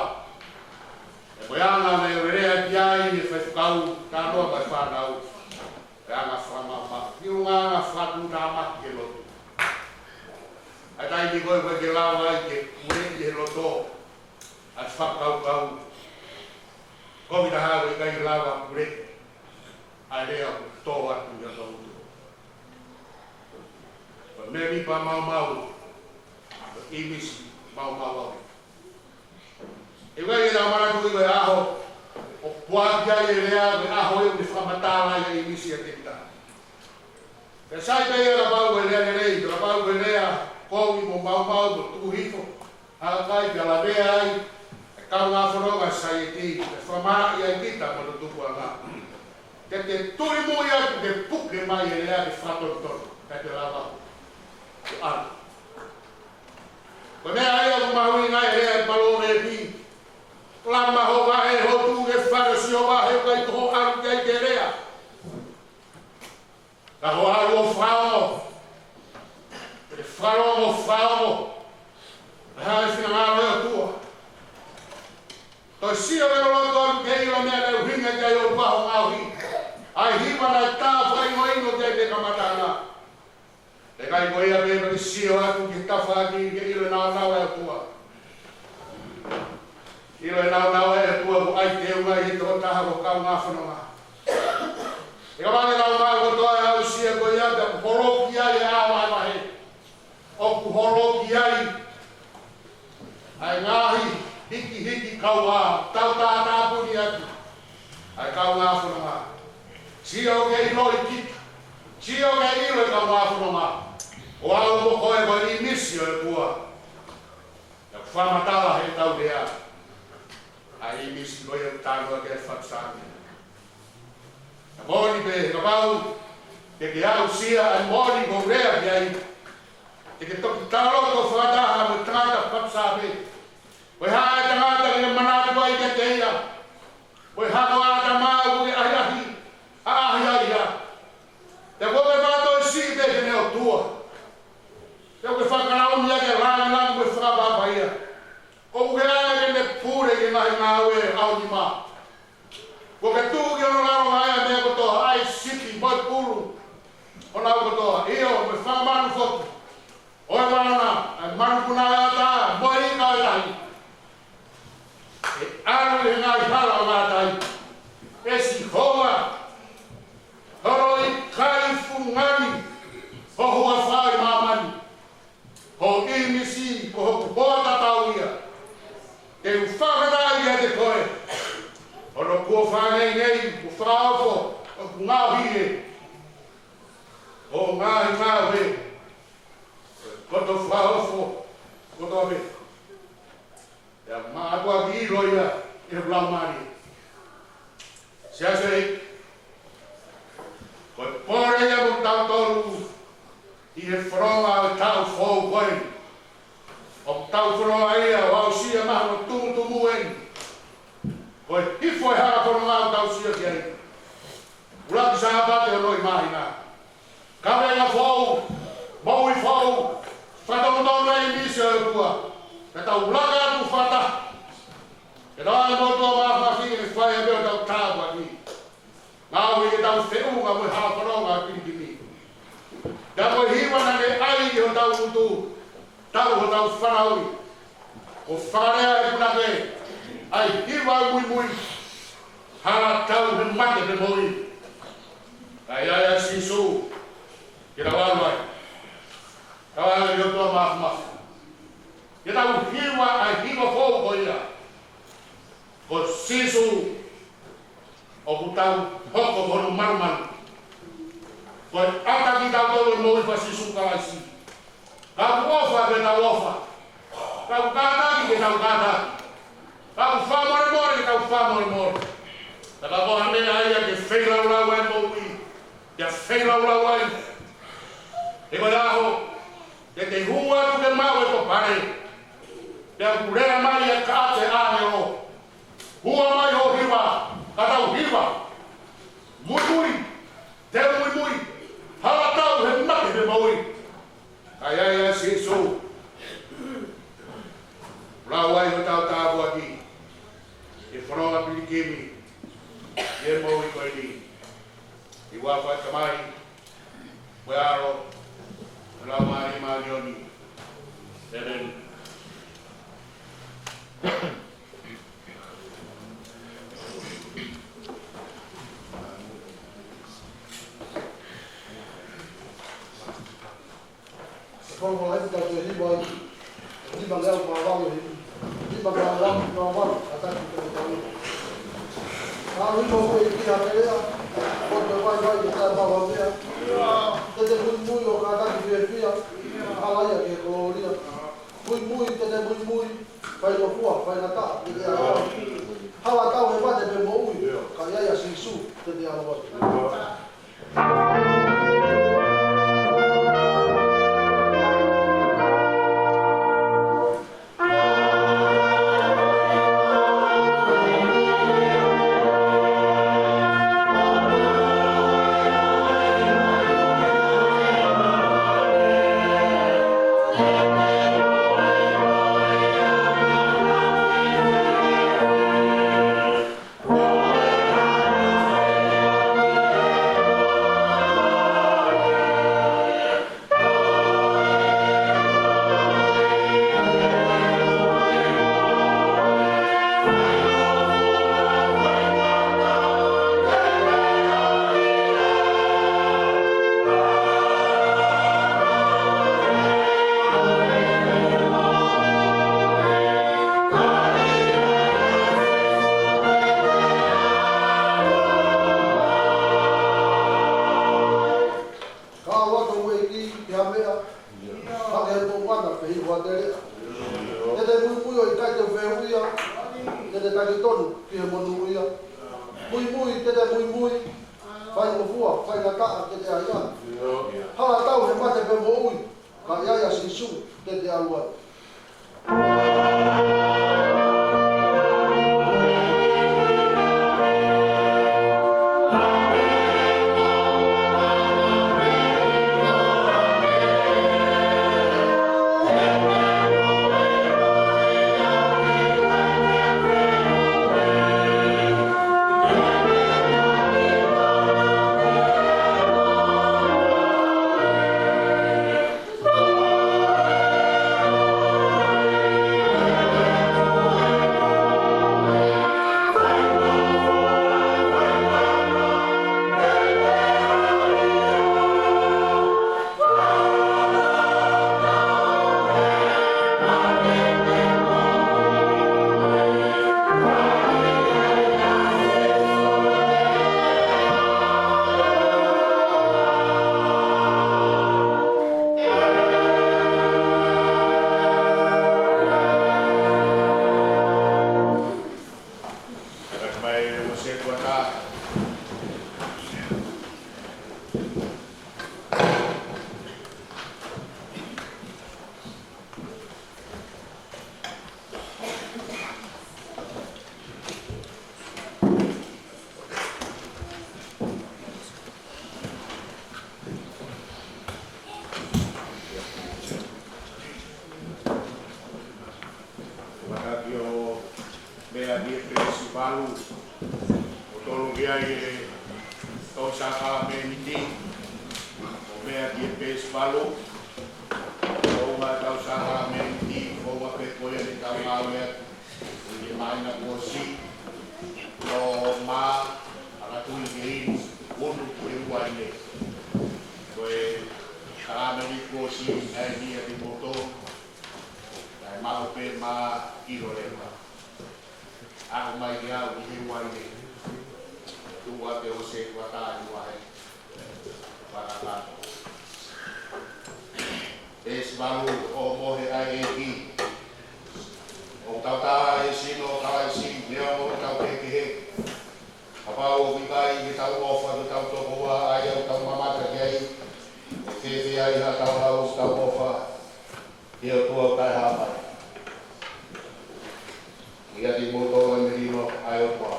Pea ko e anga naʻe lelea ki ai e faifekau, talanoa mo e fānau. Ko e anga fakamaama, ki he anga fakatuʻutāmaki ki he lotu. ʻA e taimi ko ē ʻoku ʻikai ke lava ai ke kuleʻi ʻe he loto ʻa e fakakaukau. Ko e meʻa ʻoku ʻikai lava kuleʻi ʻa e lea ʻoku tō atu ia ʻa e lotu. Ko e meʻa ni pea maumau, ko e ʻīmisi maumau au. ʻE ʻikai ke tau manatuʻi ko e ʻaho ʻoku puaki ai e lea, ko e ʻaho ia ʻoku ne fakamatala ai e ʻīmisi ʻiate kitautolu. Pea sai pē ia kapau ko e lea lelei, kapau ko e lea kovi mo maumau mo tuku hifo, ʻa ia ʻoku ʻikai ke lavea ai e kaungā fononga saieti, ʻe fakamāʻi ai kita mo e tupuʻanga. Ke ke tuli muʻa ia ke puke mai e lea ke fakatonutonu, ʻikai ke lava ke ʻalu. Ko e meʻa ia ʻoku mahuʻinga ai e lea ʻi he Palōveepi. Lama ho vahe, ho tuʻu ki he fale ʻo Sihova, he ʻoku ʻikai ko hoʻo ʻalu ki ai ke lea. Ka ko hoʻo ʻalu ʻo fakaongo, ke fakaongo, fakaongo ʻa e finangalo ʻo e ʻOtua. Toe sio lelei atu ke ʻilo e meʻa naʻe ʻuhinga ki ai hoʻo vaho ngaohi, ʻa e hiva naʻe tā fakaʻingoʻingo ki ai mei he kamataʻanga. Pea ʻikai ko ia pē, pea ke sio atu ki he tafaʻaki ke ʻilo e nāunau ʻa e ʻOtua. ʻIlo e nāunau ʻa e ʻOtua, ʻoku ʻai teunga ʻi he tokotaha ko e kaungā fononga. ʻE ka vale lau mau kotoa e aʻusia ko ia, pea ʻoku holoki ai e ʻā vahevahe. ʻOku holoki ai ʻa e ngaahi hikihiki kauā, tau tātāpuni atu ʻa e kaungā fononga. Sio ke ʻiloʻi kita. Sio ke ʻilo e kaungā fononga. ʻO aʻu mo koe ko e ʻīmisi ʻo e ʻOtua. Naʻe fakamatala heʻetau lea ʻa e ʻīmisi ko ia ʻoku talanoa ki ai e fatu Saame. Ka moʻoni pē, kapau te ke aʻusia ʻa e moʻoni ʻoku ou lea ki ai, te ke toki talaloto fakataha mo e tangata fatu Saame. Ko e hā e tangata ke manatu ai kiate ia? Ko e hā ko ʻĀtama ʻoku ke ʻahiʻahi, ʻahiʻahi ai ia? Pea ko e meʻa mātuʻa siʻi pē ki heʻene ʻOtua. Pea ʻoku ke fakalaumia ke lāngilangi mo e fakaʻapaʻapa ia. ʻOku ke ʻai ke ne pule ki he ngaahi ngāue ʻa ho nima. Kuo ke tuʻu ki hono lalonga ʻa e meʻa kotoa, ʻa e sipi mo e pulu, ʻo nau kotoa, ʻio, mo e fanga manu foki ʻo e valona, ʻa e manupuna ʻo e ata, mo e ika ʻo e lahi. ʻE ʻalu ʻi he ngaahi hala ʻo ngātai ʻe Sihova, hono ʻikai fungani ho huafa ʻi māmani. Ho ʻīmisi ko hoku hoa tatau ia. Te u fakafetaʻi kiate koe, hono kuo fakaneʻineʻi, kuo fakaofo hoku ngaohi ē. Hoʻo ngaahi ngāue, ko e koto fakaofo kotoa pē. Pea mātuʻaki ʻilo ia ʻe hoku laumālie. Siasi, ko e pole ia mo kitautolu ʻi he fononga ʻo e taʻu foʻou ko eni. ʻOku tau fononga ia ʻo aʻusia mai hono tumutumu eni. Ko e hifo e hala fononga ʻoku tau sio ki ai. ʻUluaki Sāpate ʻo e māhina. Kavenga foʻou, moʻui foʻou, fakatonutonu e ʻīmisi ʻo e ʻOtua. Ke tau laka atu fakataha. Ke tau ʻai mo e ʻOtua Māfimafi ke fai ʻa e meʻa ʻoku tau tāpuaki. Ngāue ke tau feʻunga mo e hala fononga ʻa e pilikimi. Pea ko e hiva naʻa ne ʻai ki hotau ngutu, tau hotau fanauʻi. ʻOku fakalea ʻe he punake ʻa e hiva muimui, hala tau he mate pe moʻui. Kae ʻai ʻa Sīsū ke tau ʻalu ai. Tau ʻalu ai ki he ʻOtua Māfimafi. Ke tau hiva ʻa e hiva foʻou ko ia. Ko Sīsū ʻoku tau hoko ko hono malumalu. Ko e ʻata kitautolu ʻe he moʻui faka-Sīsū Kalaisi. Ka ʻoku ʻofa ke tau ʻofa. Ka ʻoku kātaki ke tau kātaki. Ka ʻoku fakamolemole ke tau fakamolemole. Ka ko ha meʻa ia ke feilaulau ai e moʻui. Ke feilaulau ai. He ko e ʻaho te ke hū atu ke maʻu e tō pale. Pea ʻoku lea mai ʻa e kaʻa ʻa e ʻāngelo. Hua mai hoʻo hiva, ka tau hiva. Muimui, te muimui. Hala tau he mate pe moʻui. Huafa ʻo e Tamai, mo e ʻAlo, mo e Laumālie Māʻoniʻoni. ʻĒmeni. Folofola ʻi he taʻu ʻe hiva ai, nima ngeau mā valu, nima ngeau mā valu, kātaki pē mo tau. Ka ʻi he moʻui ki ha peleʻa, ko e vaivai ke taʻe maʻu ha meʻa. Te te muimui ʻo kātaki fiefia, ʻalā ia ki he kolōlia. Muimui, te te muimui, faingofua, faingataʻa, te te ʻalu ai. Hala tau he mate pe moʻui, ka ʻi ai ʻa Sīsū, te te ʻalu ai. Ka ʻoua te mou ʻeke ki ha meʻa, hangē ko ʻUana pe hiva ʻa e teleʻa. Te te muimui ʻo ʻikai te u fehuʻia, te te taki tonu ki he monūʻia. Muimui, te te muimui, faingofua, faingataʻa, te te ʻalu ai. Hala tau he mate pe moʻui, ka ʻi ai ʻa Sīsū, te te ʻalu ai. Fakatapu ʻo meʻa ki he peesi valu. ʻO tolu ki ai e tau sākalamēniti. ʻO meʻa ki he peesi valu. ʻO ʻuhinga tau sākalamēniti, ʻo ʻuhinga pē ko ia ne tau ngāue atu. ʻI he māhina kuo ʻosi, ʻo mā, ʻa ka tui ke inu, unu ki he uaine. Ko e sākalamēniti kuo ʻosi, ʻa e nia ki moto, ʻa e maʻu pē mā ʻilo leva. Aʻu mai ki au ʻi he uaine. Tuʻu ʻa e ʻosi ʻe kua tā ʻi uaine. Fakatapu. Peesi valu, ʻo mohe ʻa e ʻEiki. ʻO tau tā e sino ʻo Kalaisi, neongo ʻetau kehekehe. Kapau ʻoku ʻikai ke tau ʻofa ki hotau tokoua ʻa ia ʻoku tau mamata ki ai, ʻe fēfē ai haʻatau lau ʻoku tau ʻofa ki he ʻOtua ʻoku taʻehāmai? ʻIate kimoutolu e melino ʻa e ʻOtua.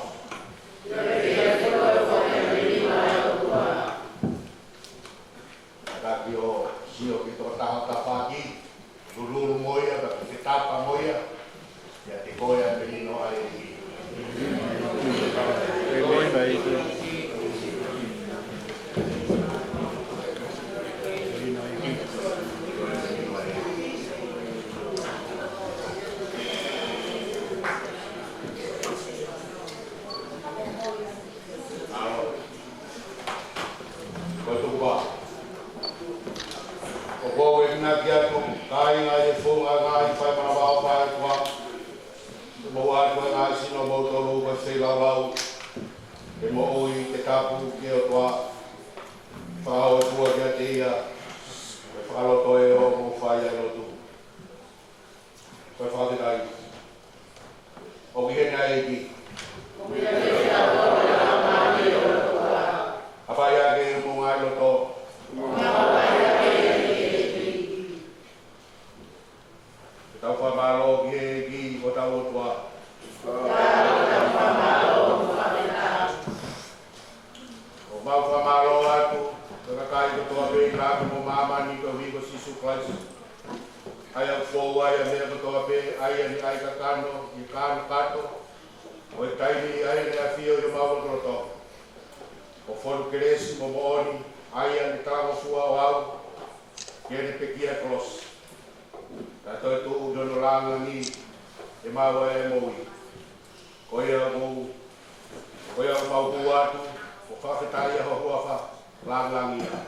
Kātaki ʻo sio ki he tokotaha ʻoku tafaʻaki, lulululu mo ia, pea ke tapa mo ia, ʻiate koe ʻa e melino ʻa e ʻEiki. ʻĒmeni. Naʻa ki atu, kāinga ʻi he funga ngaahi fai manavao fai kua. Mou atu e ngaahi sino moutolu ko e feilaulau. Ke moʻui, ke tapu ki he ʻOtua. Fakahōifua kiate ia. Ke fakalotoʻi hoʻomou fai ʻa e lotu. Ko e fakafetaʻi. ʻOku ʻi heni ʻa e ʻEiki. ʻOku ʻi heni ʻa e ʻEiki. ʻAfai ʻa e ke mo ngaahi loto. Ke tau fakamālō ki he ʻEiki ko hotau ʻOtua. ʻOku mau fakamālō atu, ko e kakai kotoa pē ʻi langi mo māmani koeʻuhi ko Sīsū Kalaisi. ʻA ia ʻoku fou ai ʻa e meʻa kotoa pē, ʻa ia naʻe ʻai kakano, ʻi he kakano kātoa ʻo e taimi, ʻa ia naʻe ʻafio ʻi homau lotolotonga. ʻOku fonu kelesi mo moʻoni, ʻa ia naʻe talangofua ʻo aʻu ki heʻene pekia ʻi he kolosi. Kae toe tuʻu ʻi hono lāngilangi, ʻe maʻu ai ʻa e moʻui. Ko ia ʻoku, ko ia ʻoku mau hū atu, ʻo fakafetaʻi ʻa ho huafa lāngilangi ia.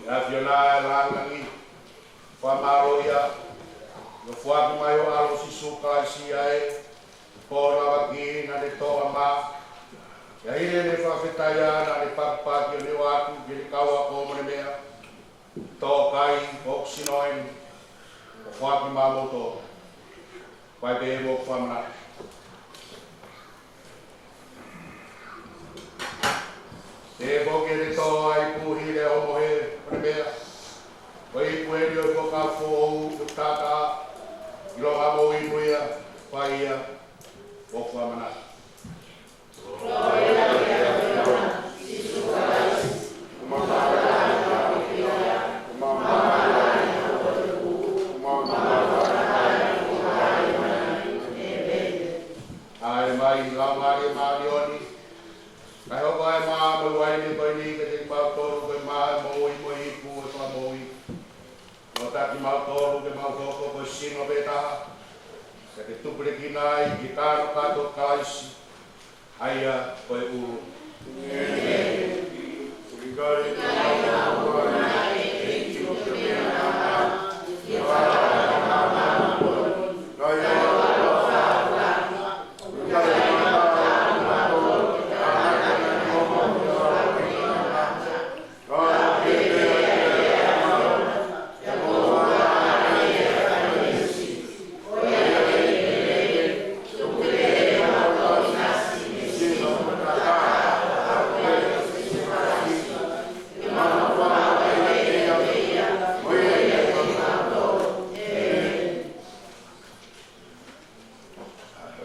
ʻE ʻAfiona ʻo e lāngilangi, fakamālō ia, ʻi hoʻo foaki mai ho ʻAlo ko Sīsū Kalaisi ʻa e pō lavaki naʻa ne toʻa mā. ʻI he ʻaho ni ʻoku ne fakafetaʻi ʻa ia naʻa ne pakipaki ʻo ne ʻoatu ki heʻene kau ako mo ʻene meʻa. Toʻo kai ʻoku sino eni, ʻo foaki maʻamoutolu. Fai pē ʻemau fakamanatu. Te foki ʻene toʻo ʻa e ipu hili ʻo mohe ʻo ne meʻa. Ko e ipu eni ʻo e fuakava foʻou ʻoku taʻataʻa, ʻilonga mo inu ia, fai ia ʻo fakamanatu. ʻAi mai, Laumālie Māʻoniʻoni, kae hoko ʻa e mā mo e uaine ko eni kiate kimautolu, ko e mā ʻo e moʻui mo e ipu ʻo e fakamoʻui. Nofo ʻiate kimautolu ke mau hoko ko e sino pē taha, ke ke tupulekina ai ki he kakano kātoa ʻo Kalaisi, ʻa ia ko e ʻulu.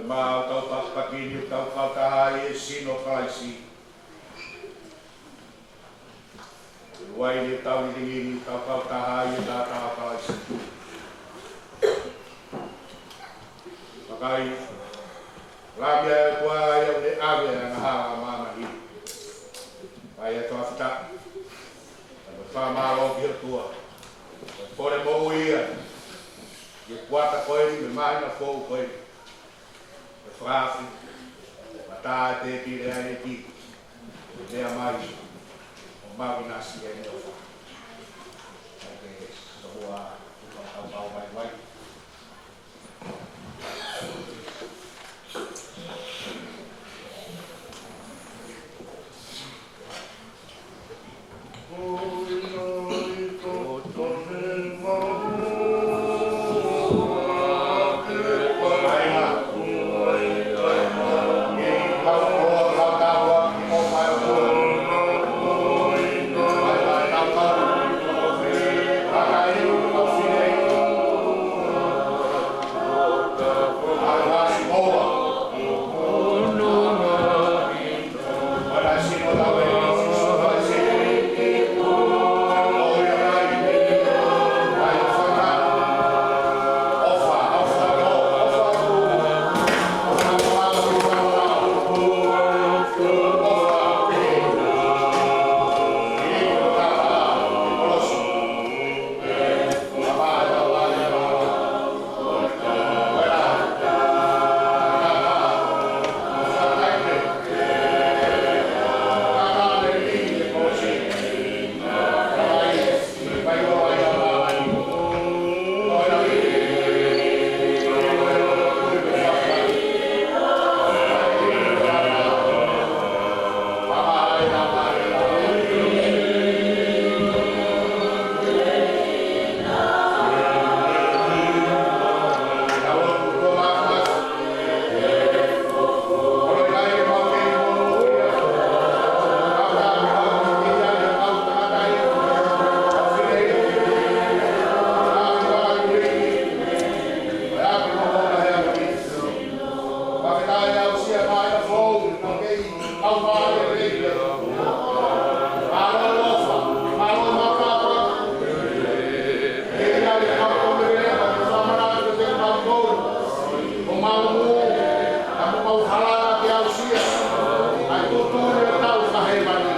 Mā ʻoku tau pakipaki ni ʻoku tau kautaha ʻi he sino ʻo Kalaisi. Uaine ʻoku tau lilingi ni ʻoku tau kautaha ʻi he taʻataʻa ʻo Kalaisi. Vakai, Lami ʻa e ʻOtua ia ʻoku ne ʻave ʻa e angahala ʻa māmani. Fai ʻa e fakafetaʻi. Kae fakamālō ki he ʻOtua. Kole moʻui ia. ʻI he kuata ko eni mo e māhina foʻou ko eni. ʻE fakafi, mata e tēpile ʻa e ʻEiki, ʻe meʻa mai, ʻo mau ʻinasi ʻene ʻofa. ʻAi ke, tokoua, ʻoku tau kau mai mai. Mau, ka mau hala ke aʻusia ʻa e tuʻutuʻuni ʻo e tau ka hēvani.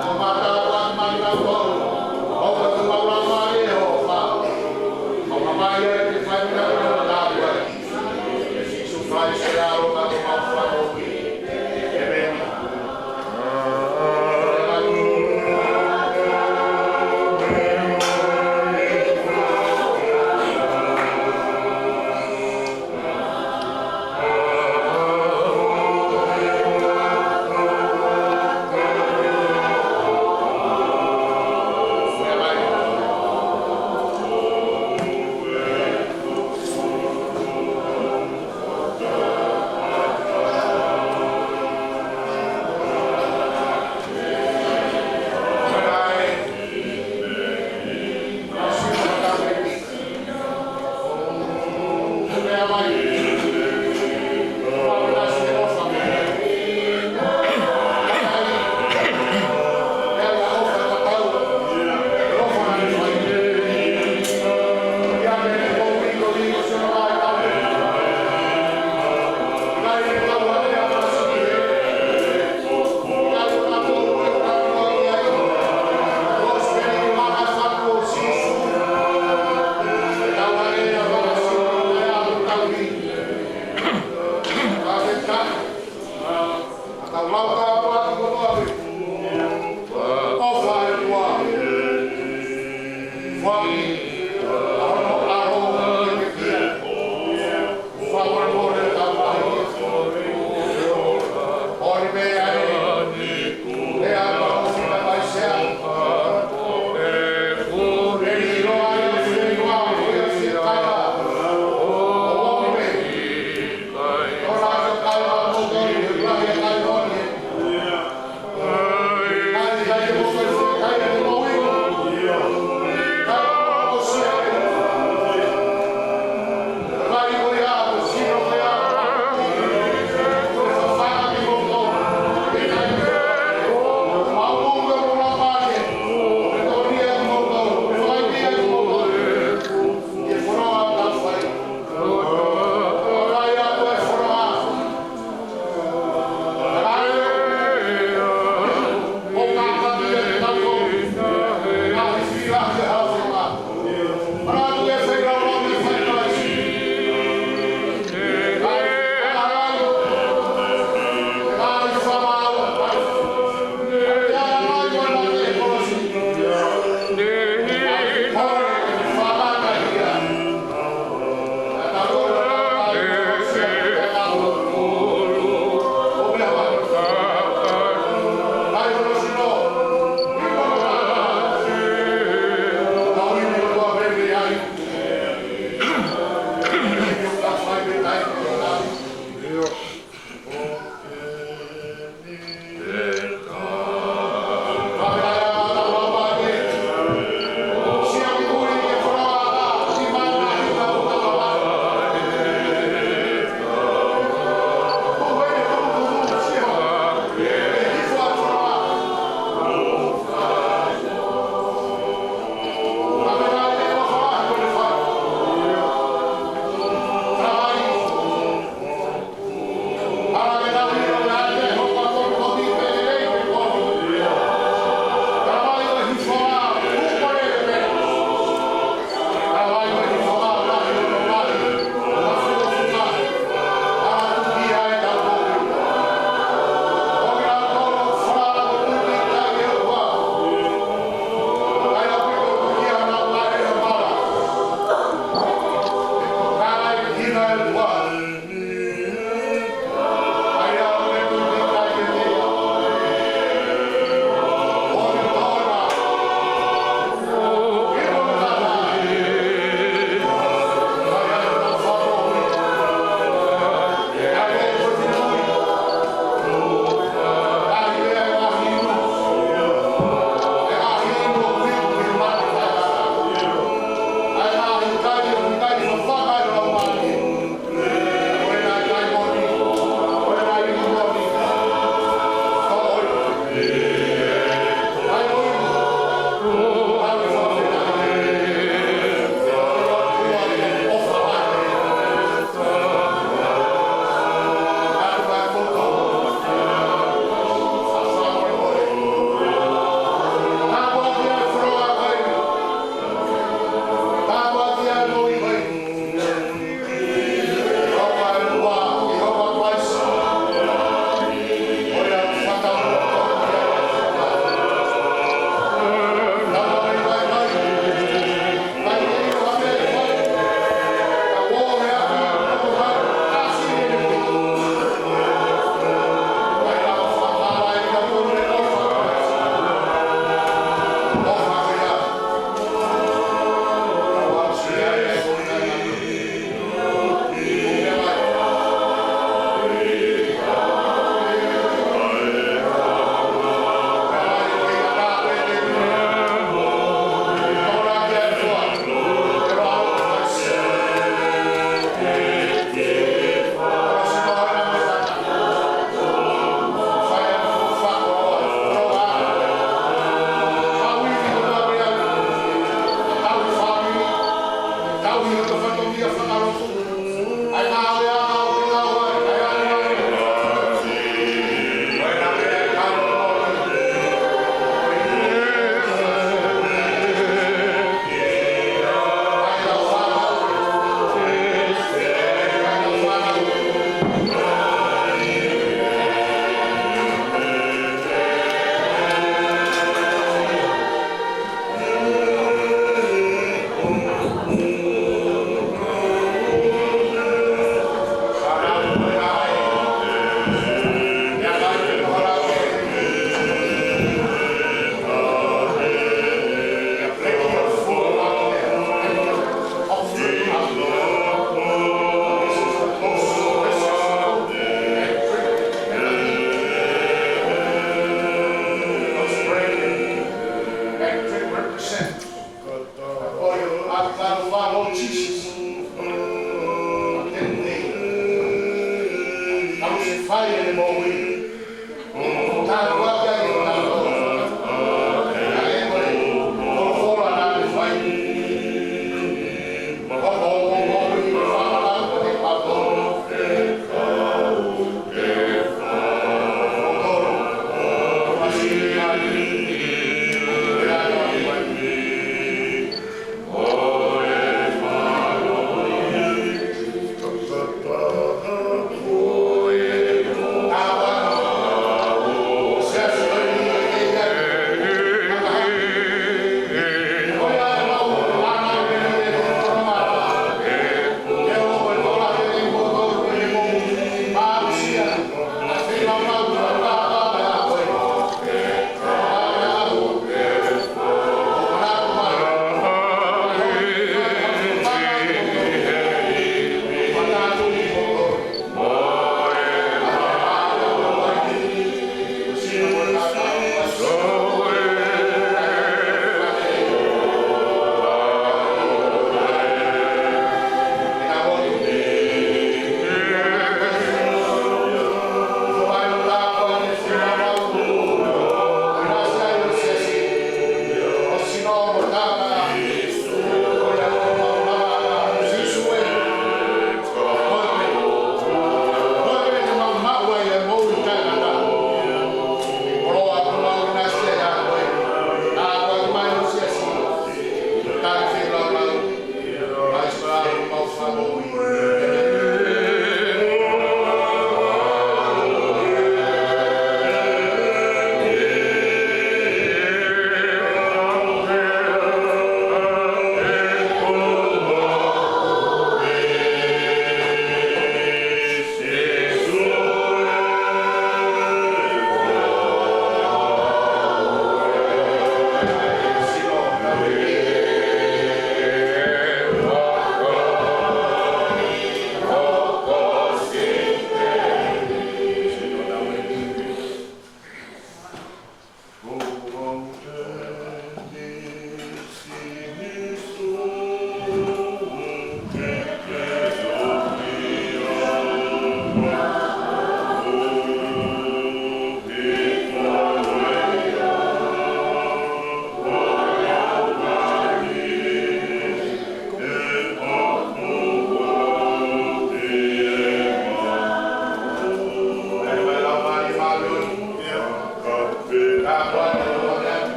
Mau mātā atu mai kinautolu, ʻo ka mau lava ʻe Sihova. Mau ka mai ʻa e te fai mai ʻa e tau ʻa Sīsū Kalaisi ʻa e ʻAlo ka mau fānau. ʻĒmeni.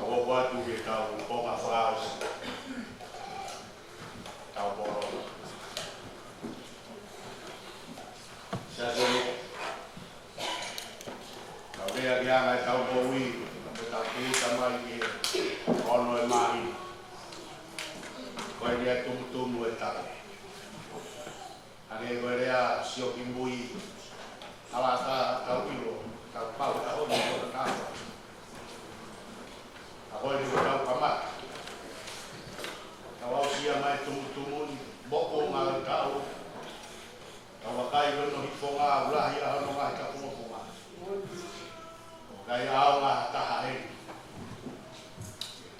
Tau ō atu ke tau konga fakaʻosi. Tau polo. Siasi, tau lea ki he anga ʻetau moʻui, ko ʻetau tūʻuta mai ki he ono ʻo e māhina. Ko eni ʻa e tumutumu ʻo e taʻu. Hangē ko e lea sio ki mui, ʻalu ā tau ʻilo, tau pau, tau ʻilo, tau pau. Ka ko eni ko ʻetau kamata,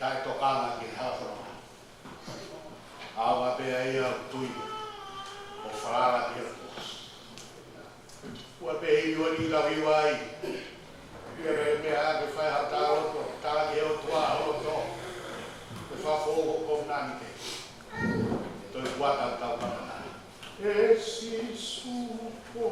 taʻetokanga ki he hala fononga. ʻAva pē ʻa ia ʻoku tui ʻo falala ki he ʻOtua. ʻOua pē ʻe ivi ʻo ʻiloa ai. ʻIo, pea ke fai ha tala loto, tala ki he ʻOtua ho loto. Ke fakafoʻou ho kovinānite. Toe kuata tau kamana. ʻE Sīsū ko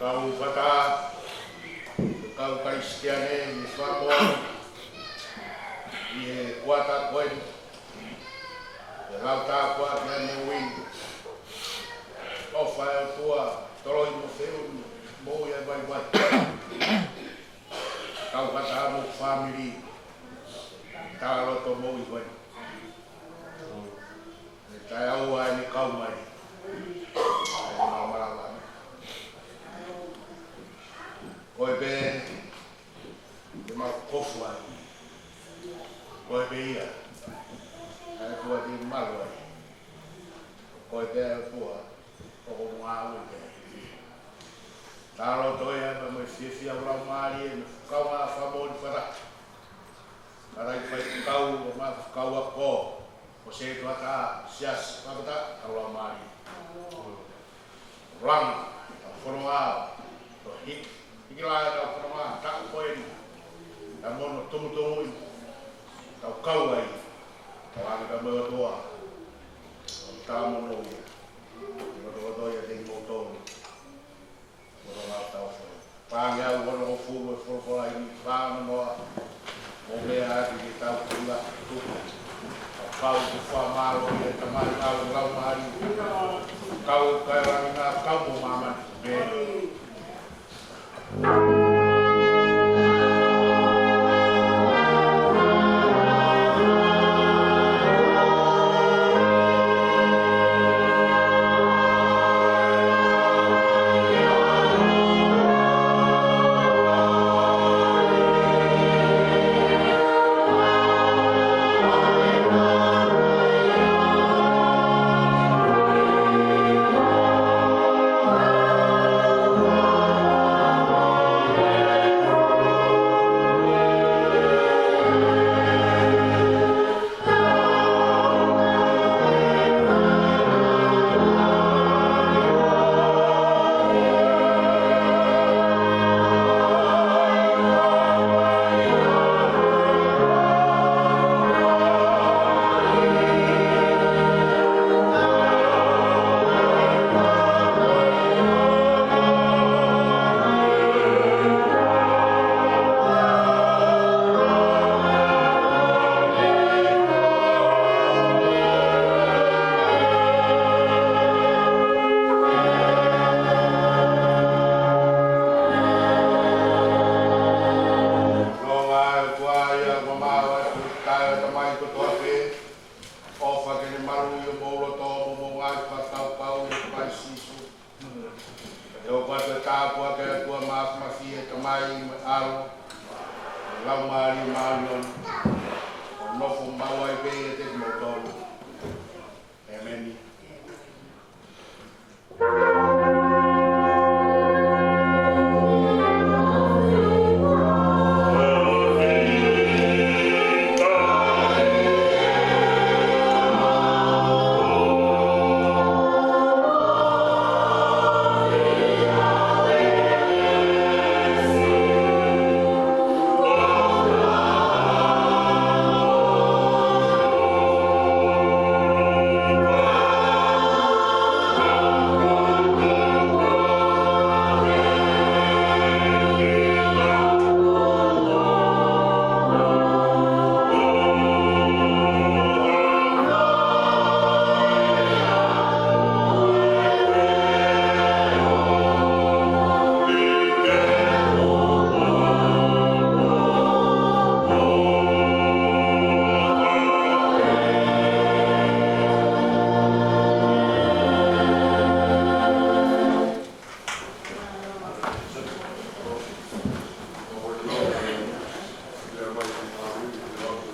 Kau fata, kau Kalisitiane, ʻi he fakamoʻoni, ʻi he kuata ko eni, ʻi he lau tāpuaki ʻa e uini. ʻOfa ʻa e ʻOtua, toloi mo feʻunu, moʻui ʻa e vaivai. Kau fata mo e fāmili. Tala loto moʻui ko ē. He taʻeʻaho ʻeni kau mai. ʻE mau malava. Ko e pē, te mau kofu ai. Ko e pē ia. ʻA e ʻOtua te mau malu ai. Ko e pē ʻa e ʻOtua, ʻoku mau ngāue pē. Tala loto ia, pea mo e fiefia ʻo e Laumālie, mo e fakaʻaonga fakamoʻoni fakataha. Kakai faifekau, ʻo e faifekau ako, ʻo e setuata, siasi, fakataha, ʻa e Laumālie. Langa, ʻa e fononga, ʻo hiki, hiki lā ʻa e fononga, taʻu ko eni, ʻa e mono tumutumu ʻi, tau kau ai, tau ʻalu ka mo e ʻOtua, ʻo tā mono ia, ʻo tō ia te kimoutolu. Mono ngā tau fai. Pāngia ʻa e ono ngofulu ʻo e folofola ʻi he fānganoa. ʻO meʻa atu ki he tau kula tuku. Ka kau ki he fakamālō ʻi he Tamai, ʻAlo, Laumālie. Kau kae langi na kau mo māmani. Pē. Nonga e kuaia, mamawa e kutai, Tamai kotoa pē. ʻOfa ke ne maluʻi homou loto mo hoʻomou ngaahi fakakaukau ʻia Kalaisi Sīsū. Ke ʻoatu e tāpuaki ʻa e ʻOtua Māfimafi, ʻa e Tamai mo e ʻAlo, mo e Laumālie Māʻoniʻoni, ʻo nofo maʻu ai pē ʻiate kimoutolu.